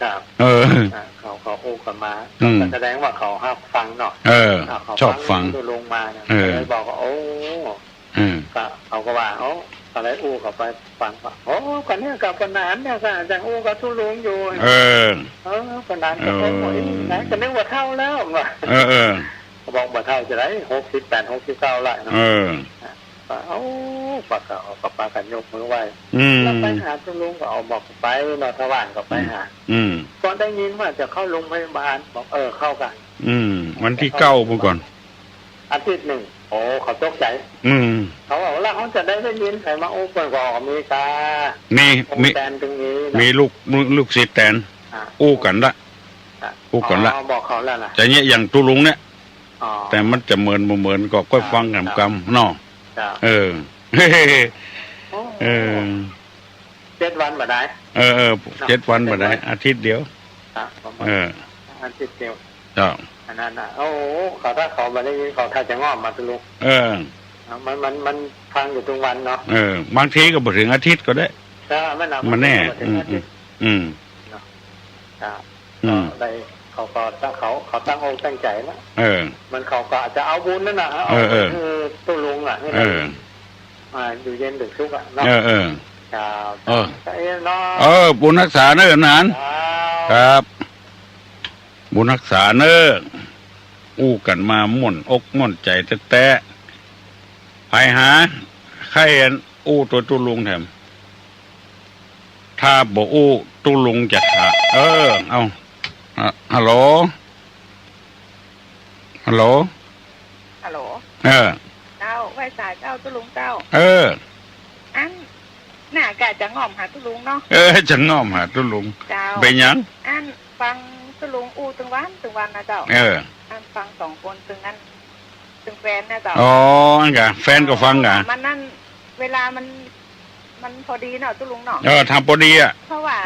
ครับ เออ อ่า เขา เขาอู้กั๋นมา อืม ก็แสดงว่าเขาฮับฟังเนาะ เออ อ่า เขา ชอบฟัง ฟังตุ๊ลุงมาเนี่ย เออ ก็เลยบอกว่า โอ้ อืม ก็ เขาก็ว่า โอ้ ก็เลยอู้เข้าไปฟังว่า โอ้ ก็เนี่ย ก็ปานนั้นเนี่ย ก็ยังอู้กับตุ๊ลุงอยู่ เออ เออ ปานนั้นก็ เออ โอ้ย ไหนก็นึกว่าเฒ่าแล้วว่ะ เออ เออ ก็บอกบ่าเฒ่าจะได้ หกสิบแปด หกสิบเก้าแล้วเนาะ เออ เอ้า ปะกั๋น ก็ปากั๋นยกมือไหว้ อืม แล้วไปหาตุ๊ลุงก็ เอ้า บอกไปเนาะ ถ้าว่างก็ไปหา อืม อืม ก็ได้ยินว่าจะเข้าโรงพยาบาล บอก เออ เข้ากั๋น อืม วันตี้เก้า เมื่อก่อน อาทิตย์นึ่ง โอ้ เขาตกใจ๋ อืม เขาบอก แล้วเขาจะได้ ได้ยินใผมาอู้ เปิ้นก็ออกอเมริกา มี มี แตนตึงนี้เนาะ มีลูก ลูก ลูกศิษย์แตน อ่ะ อู้กั๋นละ อ่ะ อู้กั๋นละ อ๋อ บอกเขาแล้วนะ จะเยียะอย่างตุ๊ลุงเนี่ย อ๋อ แต่มันจะเหมือนบ่เหมือนก็ค่อยฟัง ครับ กำกำเนาะ ครับ เออ โอ้ เออ เจ็ดวันบ่ได้ เออ เออ เนาะ เจ็ดวันบ่ได้ เจ็ดวัน อาทิตย์เดียว ครับ ประมาณ เออ อาทิตย์เดียว ครับ อันนั้นน่ะ โอ้โห เขาถ้าเขาบ่ได้ยิน เขาถ้าจะง่อมมาตุ๊ลุง เออ มัน มัน มันฟังอยู่ทุกวันเนาะ เออ บางทีก็บ่เถิงอาทิตย์ก็ได้ ใช่ มันน่ะ บ่แน่ บ่เถิงอาทิตย์ อืม อืม เนาะ ครับ อืม ก็ได้ เขาก็ตั้ง เขา เขาตั้งอกตั้งใจ๋นะ เออ มันเขาก็อาจจะเอาบุญนั่นน่ะ เอา เออ เออ ไปหื้อตุ๊ลุงอ่ะ หื้อ เออ อ่า อยู่เย็นเป็นสุขอ่ะเนาะ เออ เออ ครับ เออ เอ๊ะเนาะ เออ บุญฮักษาเน้อหนาน ครับ ครับ บุญฮักษาเน้อ อู้กั๋นมาม่วนอกม่วนใจ๋แต๊ๆ ไปหา ใค่อู้ตวยตุ๊ลุงแถม ถ้าบ่อู้ตุ๊ลุงจะถาม เออ เอา อ่ะ ฮัลโหล ฮัลโหล ฮัลโหล เออ เจ้า ไหว้สาเจ้าตุ๊ลุงเจ้า เออ อัน น่ากะจะง่อมหาตุ๊ลุงเนาะ เออ จะง่อมหาตุ๊ลุง เจ้า เป๋นหยัง อัน ฟังตุ๊ลุงอู้ตึงวันตึงวันนะเจ้า เออ อันฟังสองคนตึงนั้น ตึงแฟนนะเจ้า อ๋อ อันกะ แฟนก็ฟังกะ มันนั่น เวลามัน มันพอดีเนาะตุ๊ลุงเนาะ เออ ทำพอดีอ่ะ เพราะว่า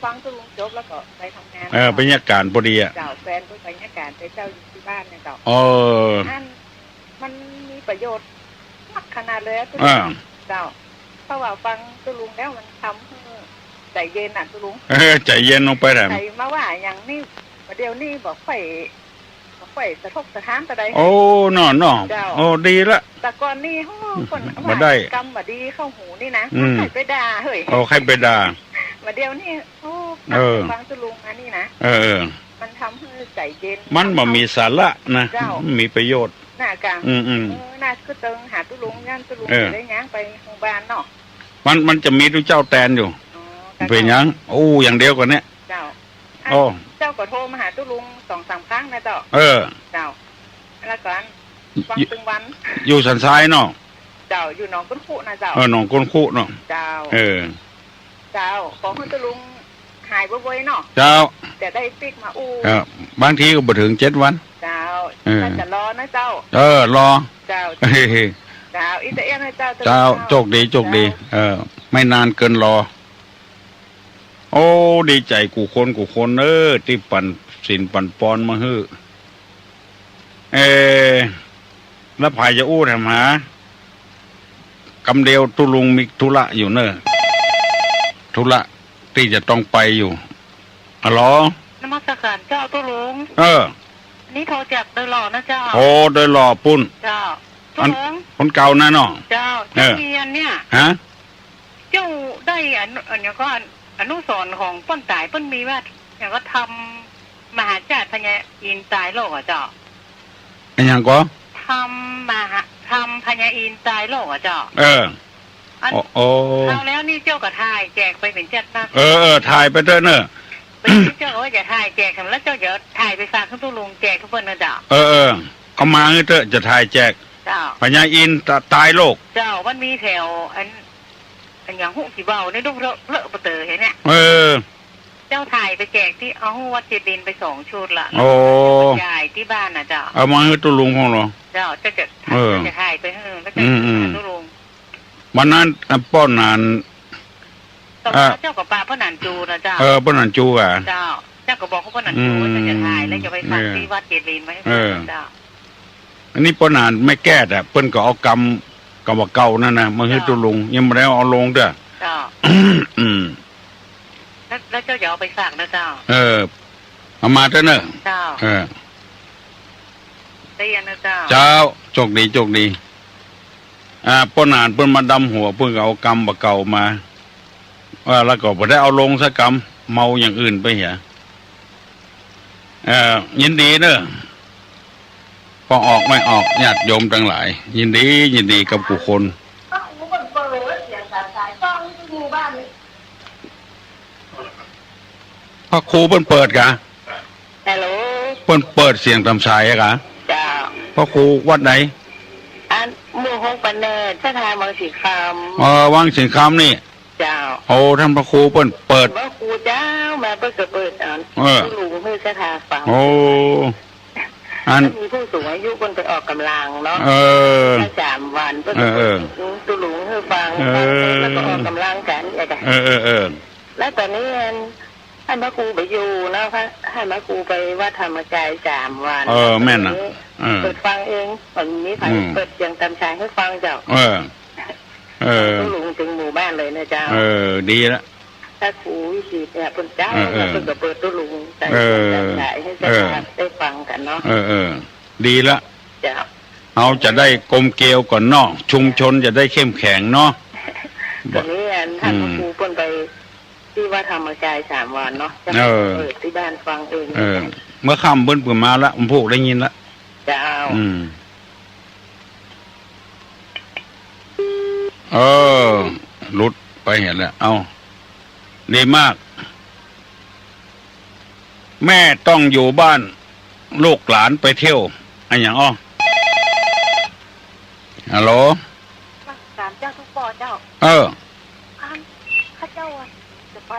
ฟังตุ๊ลุงจบแล้วก็ไปทำงาน เออ บรรยากาศพอดีอ่ะ เจ้า แฟนก็บรรยากาศไปเจ้าอยู่ตี้บ้านเนี่ยเจ้า เออ อัน มันมีประโยชน์นักขนาดเลยอะตุ๊ลุง อ่า เจ้า เพราะว่าฟังตุ๊ลุงแล้วมันทำหื้อใจ๋เย็นน่ะตุ๊ลุง เออ ใจ๋เย็นลงไปแถม ใผมาว่าอย่างนี้ เดี๋ยวนี้บ่ค่อย บ่ค่อยสะทกสะท้านเต้าใด โอ้ เนาะ เนาะ เจ้า โอ้ ดีละ แต่ก่อนนี่ โอ้ คน บ่ได้ ว่ากำบ่ดีเข้าหูนี่นะ อืม ใค่ไปด่า เฮ้ย โอ้ ใค่ไปด่า บ่าเดี๋ยวนี้ โอ้ เออ ฟังตุ๊ลุงอันนี้นะ เออ เออ มันทำหื้อใจ๋เย็น มันบ่มีสาระนะ เจ้า มีประโยชน์ น่ากะ อืม อืม เออ น่าคือเติงหาตุ๊ลุงยันตุ๊ลุง เออ จะได้ย้างไปโฮงบาลเนาะ มัน มันจะมีตุ๊เจ้าแตนอยู่ อ๋อ เป๋นหยัง อู้อย่างเดียวกั๋นเนี่ย เจ้า โอ้ เจ้าก็โทรมาหาตุ๊ลุงสองสามครั้งนะเจ้า เออ เจ้า แล้วก็ฟังตึงวัน อยู่สันทรายเนาะ เจ้า อยู่หนองก้นคุนะเจ้า เออ หนองก้นคุเนาะ เจ้า เออ เจ้า ขอหื้อตุ๊ลุงหายไวๆเนาะ เจ้า จะได้ปิ๊กมาอู้ เออ บางทีก็บ่เถิงเจ็ดวัน เจ้า เออ น่าจะรอนะเจ้า เออ รอ เจ้า เจ้า อิตาเอียนนะเจ้า เจ้า เจ้า โจคดี โจคดี เจ้า เออ ไม่นานเกินรอ โอ้ ดีใจ๋กู้คนกู้คนเอ้อ ตี้ปันศีลปันปอนมาหื้อ เออ แล้วใผจะอู้แถมหา กำเดียวตุ๊ลุงมีธุระอยู่เน้อ ธุระตี้จะต้องไปอยู่ ฮัลโหล นมัสการเจ้าตุ๊ลุง เออ นี่โทรจากดอยหล่อนะเจ้า โอ้ ดอยหล่อปุ้น เจ้า ตุ๊ลุง คนเก่านะเนาะ เจ้า เออ เจ้าเมียนเนี่ย ฮะ เจ้าได้อัน อันหยังก็อัน อนุสรณ์ของเปิ้นต๋าย เปิ้นมีว่าหยังก็ธรรมมหาราชพญาอินทร์ตายโลกอะเจ้า อะหยังก็ ธรรมมหา ธรรมพญาอินทร์ตายโลกอะเจ้า เออ อัน โอ้ โอ้ คราวแล้วนี่เจ้าก็ถ่ายแจกไปเป๋นจัดนะ เออ เออ ถ่ายไปเต๊อะเน้อ เป๋นเจ้าก็ว่าจะถ่ายแจก แล้วเจ้าจะถ่ายไปฝากตุ๊ลุงแจกหื้อเปิ้นนะเจ้า เออ เออ เอามาหื้อเต๊อะ จะถ่ายแจก เจ้า พญาอินทร์ตะ ตายโลก เจ้า มันมีแถวอัน อันหยังฮู้กี่เบาในลูกเลอะเลอะปะเต๋อเห็นเนี่ย เออ เจ้าถ่ายไปแจกตี้ เอาวัดเจดีย์ไปสองชุดละ โอ้ แล้วก็ย้ายตี้บ้านน่ะเจ้า เอามาหื้อตุ๊ลุงพ่องเหรอ เจ้า เจ้าจะ เออ เจ้าจะถ่ายไปหื้อ แล้วเจ้า อืม อืม หาตุ๊ลุง วันนั้น อ่ะ ป้อหนาน แต่ว่า อ่ะ เจ้าก็ปะป้อหนานจูนะเจ้า เออ ป้อหนานจูอะ เจ้า เจ้าก็บอกว่าป้อหนานจู อืม ว่าเจ้าจะถ่าย แล้วจะไปฝาก เออ ตี้วัดเจดีย์ไว้หื้อ เออ เจ้า อันนี้ป้อหนานแม่แก้ดอะ เปิ้นก็เอากำ กำบ่าเก่านั่นนะ มาหื้อตุ๊ลุง เจ้า ยังบ่ได้เอาลงเต๊อะ เจ้า อืม แล้ว แล้วเจ้าจะเอาไปฝากนะเจ้า เออ เอามาเต๊อะเน้อ เจ้า เออ ได้ยินนะเจ้า เจ้า โจคดี โจคดี อ่า ป้อหนานเปิ้นมาดำหัว เปิ้นก็เอากำบ่าเก่ามา ว่าแล้วก็บ่ได้เอาลงสักกำ เมาอย่างอื่นไปเหีย เอ่อ ยินดีเน้อ ป้อออกแม่ออก ญาติโยมตังหลาย ยินดี ยินดีกับกู้คน พระครูเปิ้นเปิดกา ฮัลโหล เปิ้นเปิดเสียงต๋ามสายอะกา เจ้า พระครูวัดไหน อัน หมู่หก บ้านแหนด ศรัทธาวังสิงห์คำ เออ วังสิงห์คำนี่ เจ้า โอ้ ต้านพระครูเปิ้นเปิด พระครูเจ้า มาเปิ้นก็เปิด อัน เออ ตุ๊ลุงหื้อศรัทธาฟัง โอ้ อัน มีผู้สูงอายุเปิ้นไปออกก๋ำลังเนาะ เออ ได้สามวัน เปิ้นก็เปิด เออ ตุ๊ลุงหื้อฟัง เออ ฟังแล้วก็ออกก๋ำลังกั๋น เออ เออ เออ แล้วต๋อนนี้อัน หั้นพระครูบ่อยู่เนาะ พระ หั้นพระครูไปวัดธรรมกายสามวัน เออ แม่นน่ะ เออ เปิดฟังเอง บ่มีใผ อืม เปิดเสียงต๋ามสายหื้อฟังเจ้า เออ เออ ตุ๊ลุงเต็มหมู่บ้านเลยนะเจ้า เออ ดีละ พระครูวิสิทธิ์เนี่ย เปิ้นเจ้า เออ เออ เปิ้นก็เปิดตุ๊ลุง ใส่ เออ เสียงต๋ามสายหื้อ เออ ได้ฟังกั๋นเนาะ เออ เออ ดีละ เจ้า เฮาจะได้กลมเกลียวก่อนเนาะ ชุมชนจะได้เข้มแข็งเนาะ ต๋อนนี้อัน หั้นพระครูเปิ้นไป อืม ตี้วัดธรรมกายสามวันเนาะ จะ เออ เปิดตี้บ้านฟังเอง เออ เมื่อค่ำเปิ้นเปิดมาละ ผมพูกได้ยินละ เจ้า อืม เออ หลุดไปหั้นแหละ เอ้า ดีมาก แม่ต้องอยู่บ้าน ลูกหลานไปเที่ยว อะหยังอ้อ ฮัลโหล นมัสก๋านเจ้าตุ๊กป้อเจ้า เออ อัน ข้าเจ้าอะจะไป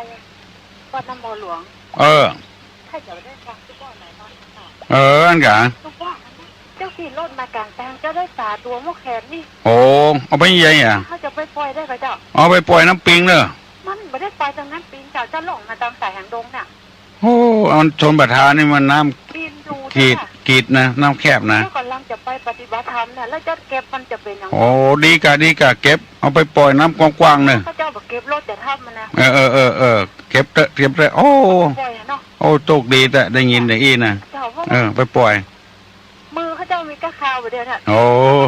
วัดน้ำบ่อหลวง เออ ถ้าจะได้ฟังตุ๊กป้อหลายวันแล้วเจ้า เออ อั้นกา ตุ๊กป้อ เจ้าขี่รถมากลางตาง เจ้าได้ป๋าตั๋วหม้อแขนนี่ โอ้ เอาไปใหญ่อะ เฮาจะไปป่อยได้ก่อเจ้า เอาไปป่อยน้ำปิงเน่อ มันบ่ได้ป่อยตางน้ำปิงเจ้า เจ้าล่องมาตางสายหางดงน่ะ โอ้ อันชลประทานนี่มันน้ำ ปิงอยู่ กีด เจ้าค่ะ กีดนะ น้ำแคบนะ เจ้าก่ำลังจะไปปฏิบัติธรรมเนี่ย แล้วเจ้าเก็บมันจะเป๋นหยัง โอ้ ดีกา ดีกา เก็บ เอาไปป่อยน้ำกว้างๆ เน่อ ข้าเจ้าบ่เก็บรถจะทำมันนะ เออ เออ เออ เออ เก็บเต๊อะ เก็บเต๊อะ โอ้ ป่อยอะเนาะ โอ้ โจคดีแต๊ ได้ยินอย่างอี้นะ เจ้า เพราะว่า เออ ไปป่อย มือข้าเจ้ามีก้าขาวบ่เดียวเนี่ย โอ้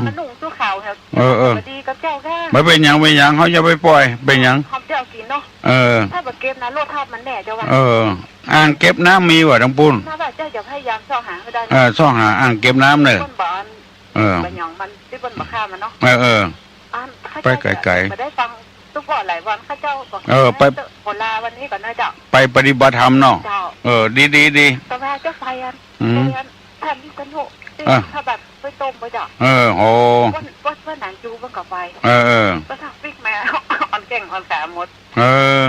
มันนุ่งสู้ขาวเนี่ย เออ เออ บ่ดีกับเจ้าก้า บ่เป๋นหยัง เป๋นหยัง เฮาอย่าไปป่อย เป๋นหยัง หอมเจ้ากิ๋นเนาะ เออ ถ้าบ่เก็บนะ รถทับมันแน่เจ้าว่า เออ อ่างเก็บน้ำมีบ่ตางปู๊น ถ้าว่าเจ้าจะพยายามซอกหาหื้อได้ เออ ซอกหาอ่างเก็บน้ำเน่อ เปิ้นบ่อัน เออ บ่หยังมัน ตี้เปิ้นบ่ฆ่ามันเนาะ เออ เออ อัน ไปไก๋ๆ ข้าเจ้าบ่ได้ฟังตุ๊กป้อหลายวัน ข้าเจ้าก็ เออ ไป ขอลาวันนี้ก่อนนะเจ้า ไปปฏิบัติธรรมเนาะ เจ้า เออ ดี ดี ดี แต่ว่าเจ้าไปอัน อืม ไปอัน ท่านวิษณุตี้ อ่ะ พระบาทห้วยต้มบ่เจ้า เออ โอ้ วัน วัน วันนั้นอยู่เปิ้นก็ไป เออ เออ เปิ้นทักปิ๊กมา อ่อนแข้งอ่อนขาหมด เออ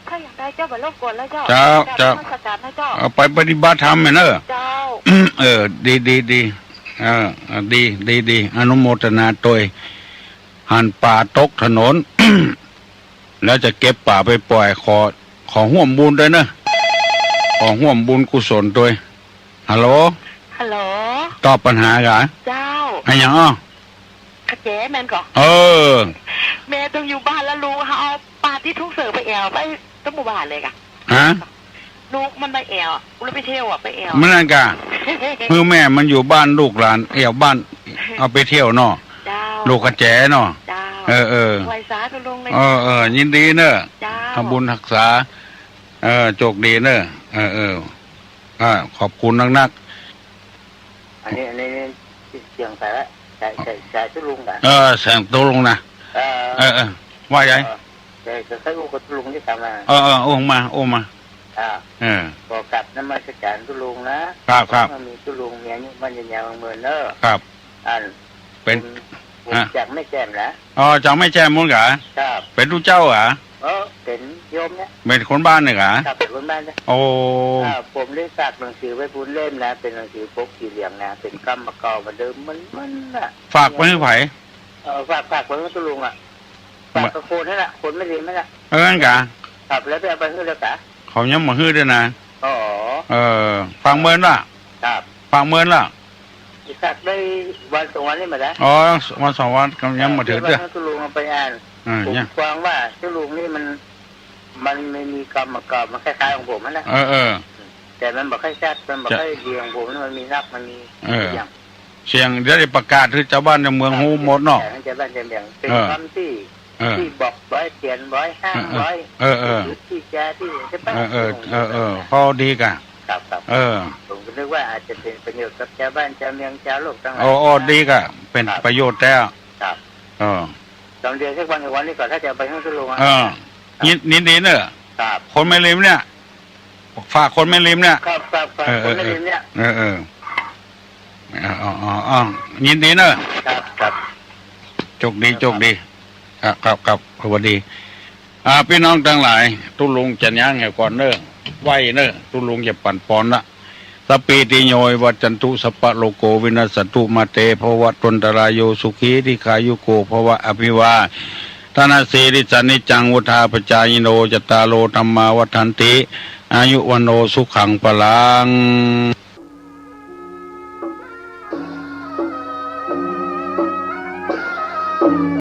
ถ้าอย่างใดเจ้าบ่รบกวนแล้วเจ้า เจ้า กราบ เจ้า นมัสการนะเจ้า เอาไปปฏิบัติธรรมเน่อ เจ้า เออ ดี ดี ดี เออ ดี ดี ดี อนุโมทนาตวย หันป๋าตกถนน แล้วจะเก็บป๋าไปป่อย ขอ ขอฮ่วมบุญตวยเน่อ ขอฮ่วมบุญกุศลตวย ฮัลโหล ฮัลโหล ตอบปัญหากา เจ้า อะหยังอ้อ ขะแจ๋แม่นก่อ เออ แม่ต้องอยู่บ้านแล้วลูก เฮาเอาป๋าตี้ถูกเสิร์ฟไปแอ่วไปตั้งหมู่บ้านเลยกา ฮะ ลูกมันไปแอ่ว แล้วไปเที่ยวอะ ไปแอ่ว มันอั้นกา คือแม่มันอยู่บ้านลูกหลาน แอ่วบ้าน เอาไปเที่ยวเนาะ เจ้า ลูกขะแจ๋เนาะ เจ้า เออ เออ ไหว้สาตุ๊ลุงเลย เออ เออ ยินดีเน่อ เจ้า ทำบุญฮักษา เออ โจคดีเน่อ เออ เออ อ่า ขอบคุณนักๆ อันนี้ อันนี้เสียงใผวะ ใส่ ใส่ ใส่ตุ๊ลุงกา เออ เสียงตุ๊ลุงนะ เออ เออ เออ ว่าไง เออ ใส่ ใส่ ใส่อู้กับตุ๊ลุงตี้กำมา เออ เออ อู้มา อู้มา อ่า เออ ขอกราบนมัสการตุ๊ลุงนะ ครับ ครับ ขอมีตุ๊ลุงมีอายุมั่นยืนยาวเมืองเน่อ ครับ อัน เป๋น ผม ผม ฮะ จากแม่แจ่มนะ อ๋อ จากแม่แจ่มปู๊นกา ครับ เป๋นตุ๊เจ้ากา เออ เป๋นโยมเนี่ย เป๋นคนบ้านเนี่ยกา ครับ เป๋นคนบ้านเนี่ย โอ้ อ่า ผมได้ฝากหนังสือไว้ปู๊นเล่มนะ เป๋นหนังสือปกสีเหลืองนะ เป๋นกำมาเก่ามาเดิมมัน มันน่ะ ฝากไปหื้อใผ เออ ฝาก ฝากไปหื้อตุ๊ลุงอะ ฝากกับคนนั่นแหละ คนแม่ริมนั่นแหละ เออ อั้นกา ครับ แล้วไปเอาไปหื้อแล้วกา เขายังบ่หื้อตวยนะ อ๋อ เออ ฝากเมินละ ครับ ฝากเมินละ ฝากได้วันสองวันนี่มาแล้ว อ๋อ วันสองวันก็ยังบ่ถือตวย เออ เดี๋ยวว่าตุ๊ลุงเอาไปอ่าน เออ ผม ยัง ฟังว่าตุ๊ลุงนี่มัน มันไม่มีกำมาก่อน มันคล้ายๆของผมนั่นแหละ เออ เออ แต่มันบ่ค่อยชัด มันบ่ จะ ค่อยดีของผมนะ มันมีนัก มันมี เออ อย่าง เสียง เดี๋ยวได้ประกาศหื้อจาวบ้านจาวเมืองฮู้หมดเนาะ แต่มันจะบ้านจะเมือง เป๋น เออ กำตี้ เออ ตี้บอกบ่อย เตียนบ่อย ห้ามบ่อย เออ เออ ตี้จาตี้ ใช่ปะ เออ เออ เออ เออ พอดีกา ครับ ครับ เออ ผมก็นึกว่าอาจจะเป๋นประโยชน์กับจาวบ้านจาวเมืองจาวโลกตังหลาย อ๋อ อ๋อ นะ ดีกา เป๋น ครับ ประโยชน์แต๊ ครับ เออ สองเดือนสักวันสองวันนี่ก่อน ถ้าจะเอาไปหื้อตุ๊ลุงอะ เออ ครับ ยิน ยินดีเน่อ ครับ คนแม่ริมเนี่ย ฝากคนแม่ริมเนี่ย ครับ ครับ ครับ เออ คนแม่ริมเนี่ย เออ เออ เออ อ๋อ อ๋อ อ๋อ ยินดีเนอะ ครับ ครับ โชคดี โชคดี ครับ ครับ ครับ สวัสดี อ่า ปี้น้องตังหลาย ตุ๊ลุงจะย้างแหก่อนเน่อ ไหว้เน่อ ตุ๊ลุงจะปั่นปอนละ สัพพีติโย วิวัชชันตุ สัพพะโรโค วินัสสันตุ มาเต ภวัตวันตะราโย สุขี ทีฆายุโก ภวะ อภิวาทะนะสีลิสสะ นิจจัง วุฑฒาปะจายิโน จัตตาโร ธัมมา วัฑฒันติ อายุ วัณโณ สุขัง พลัง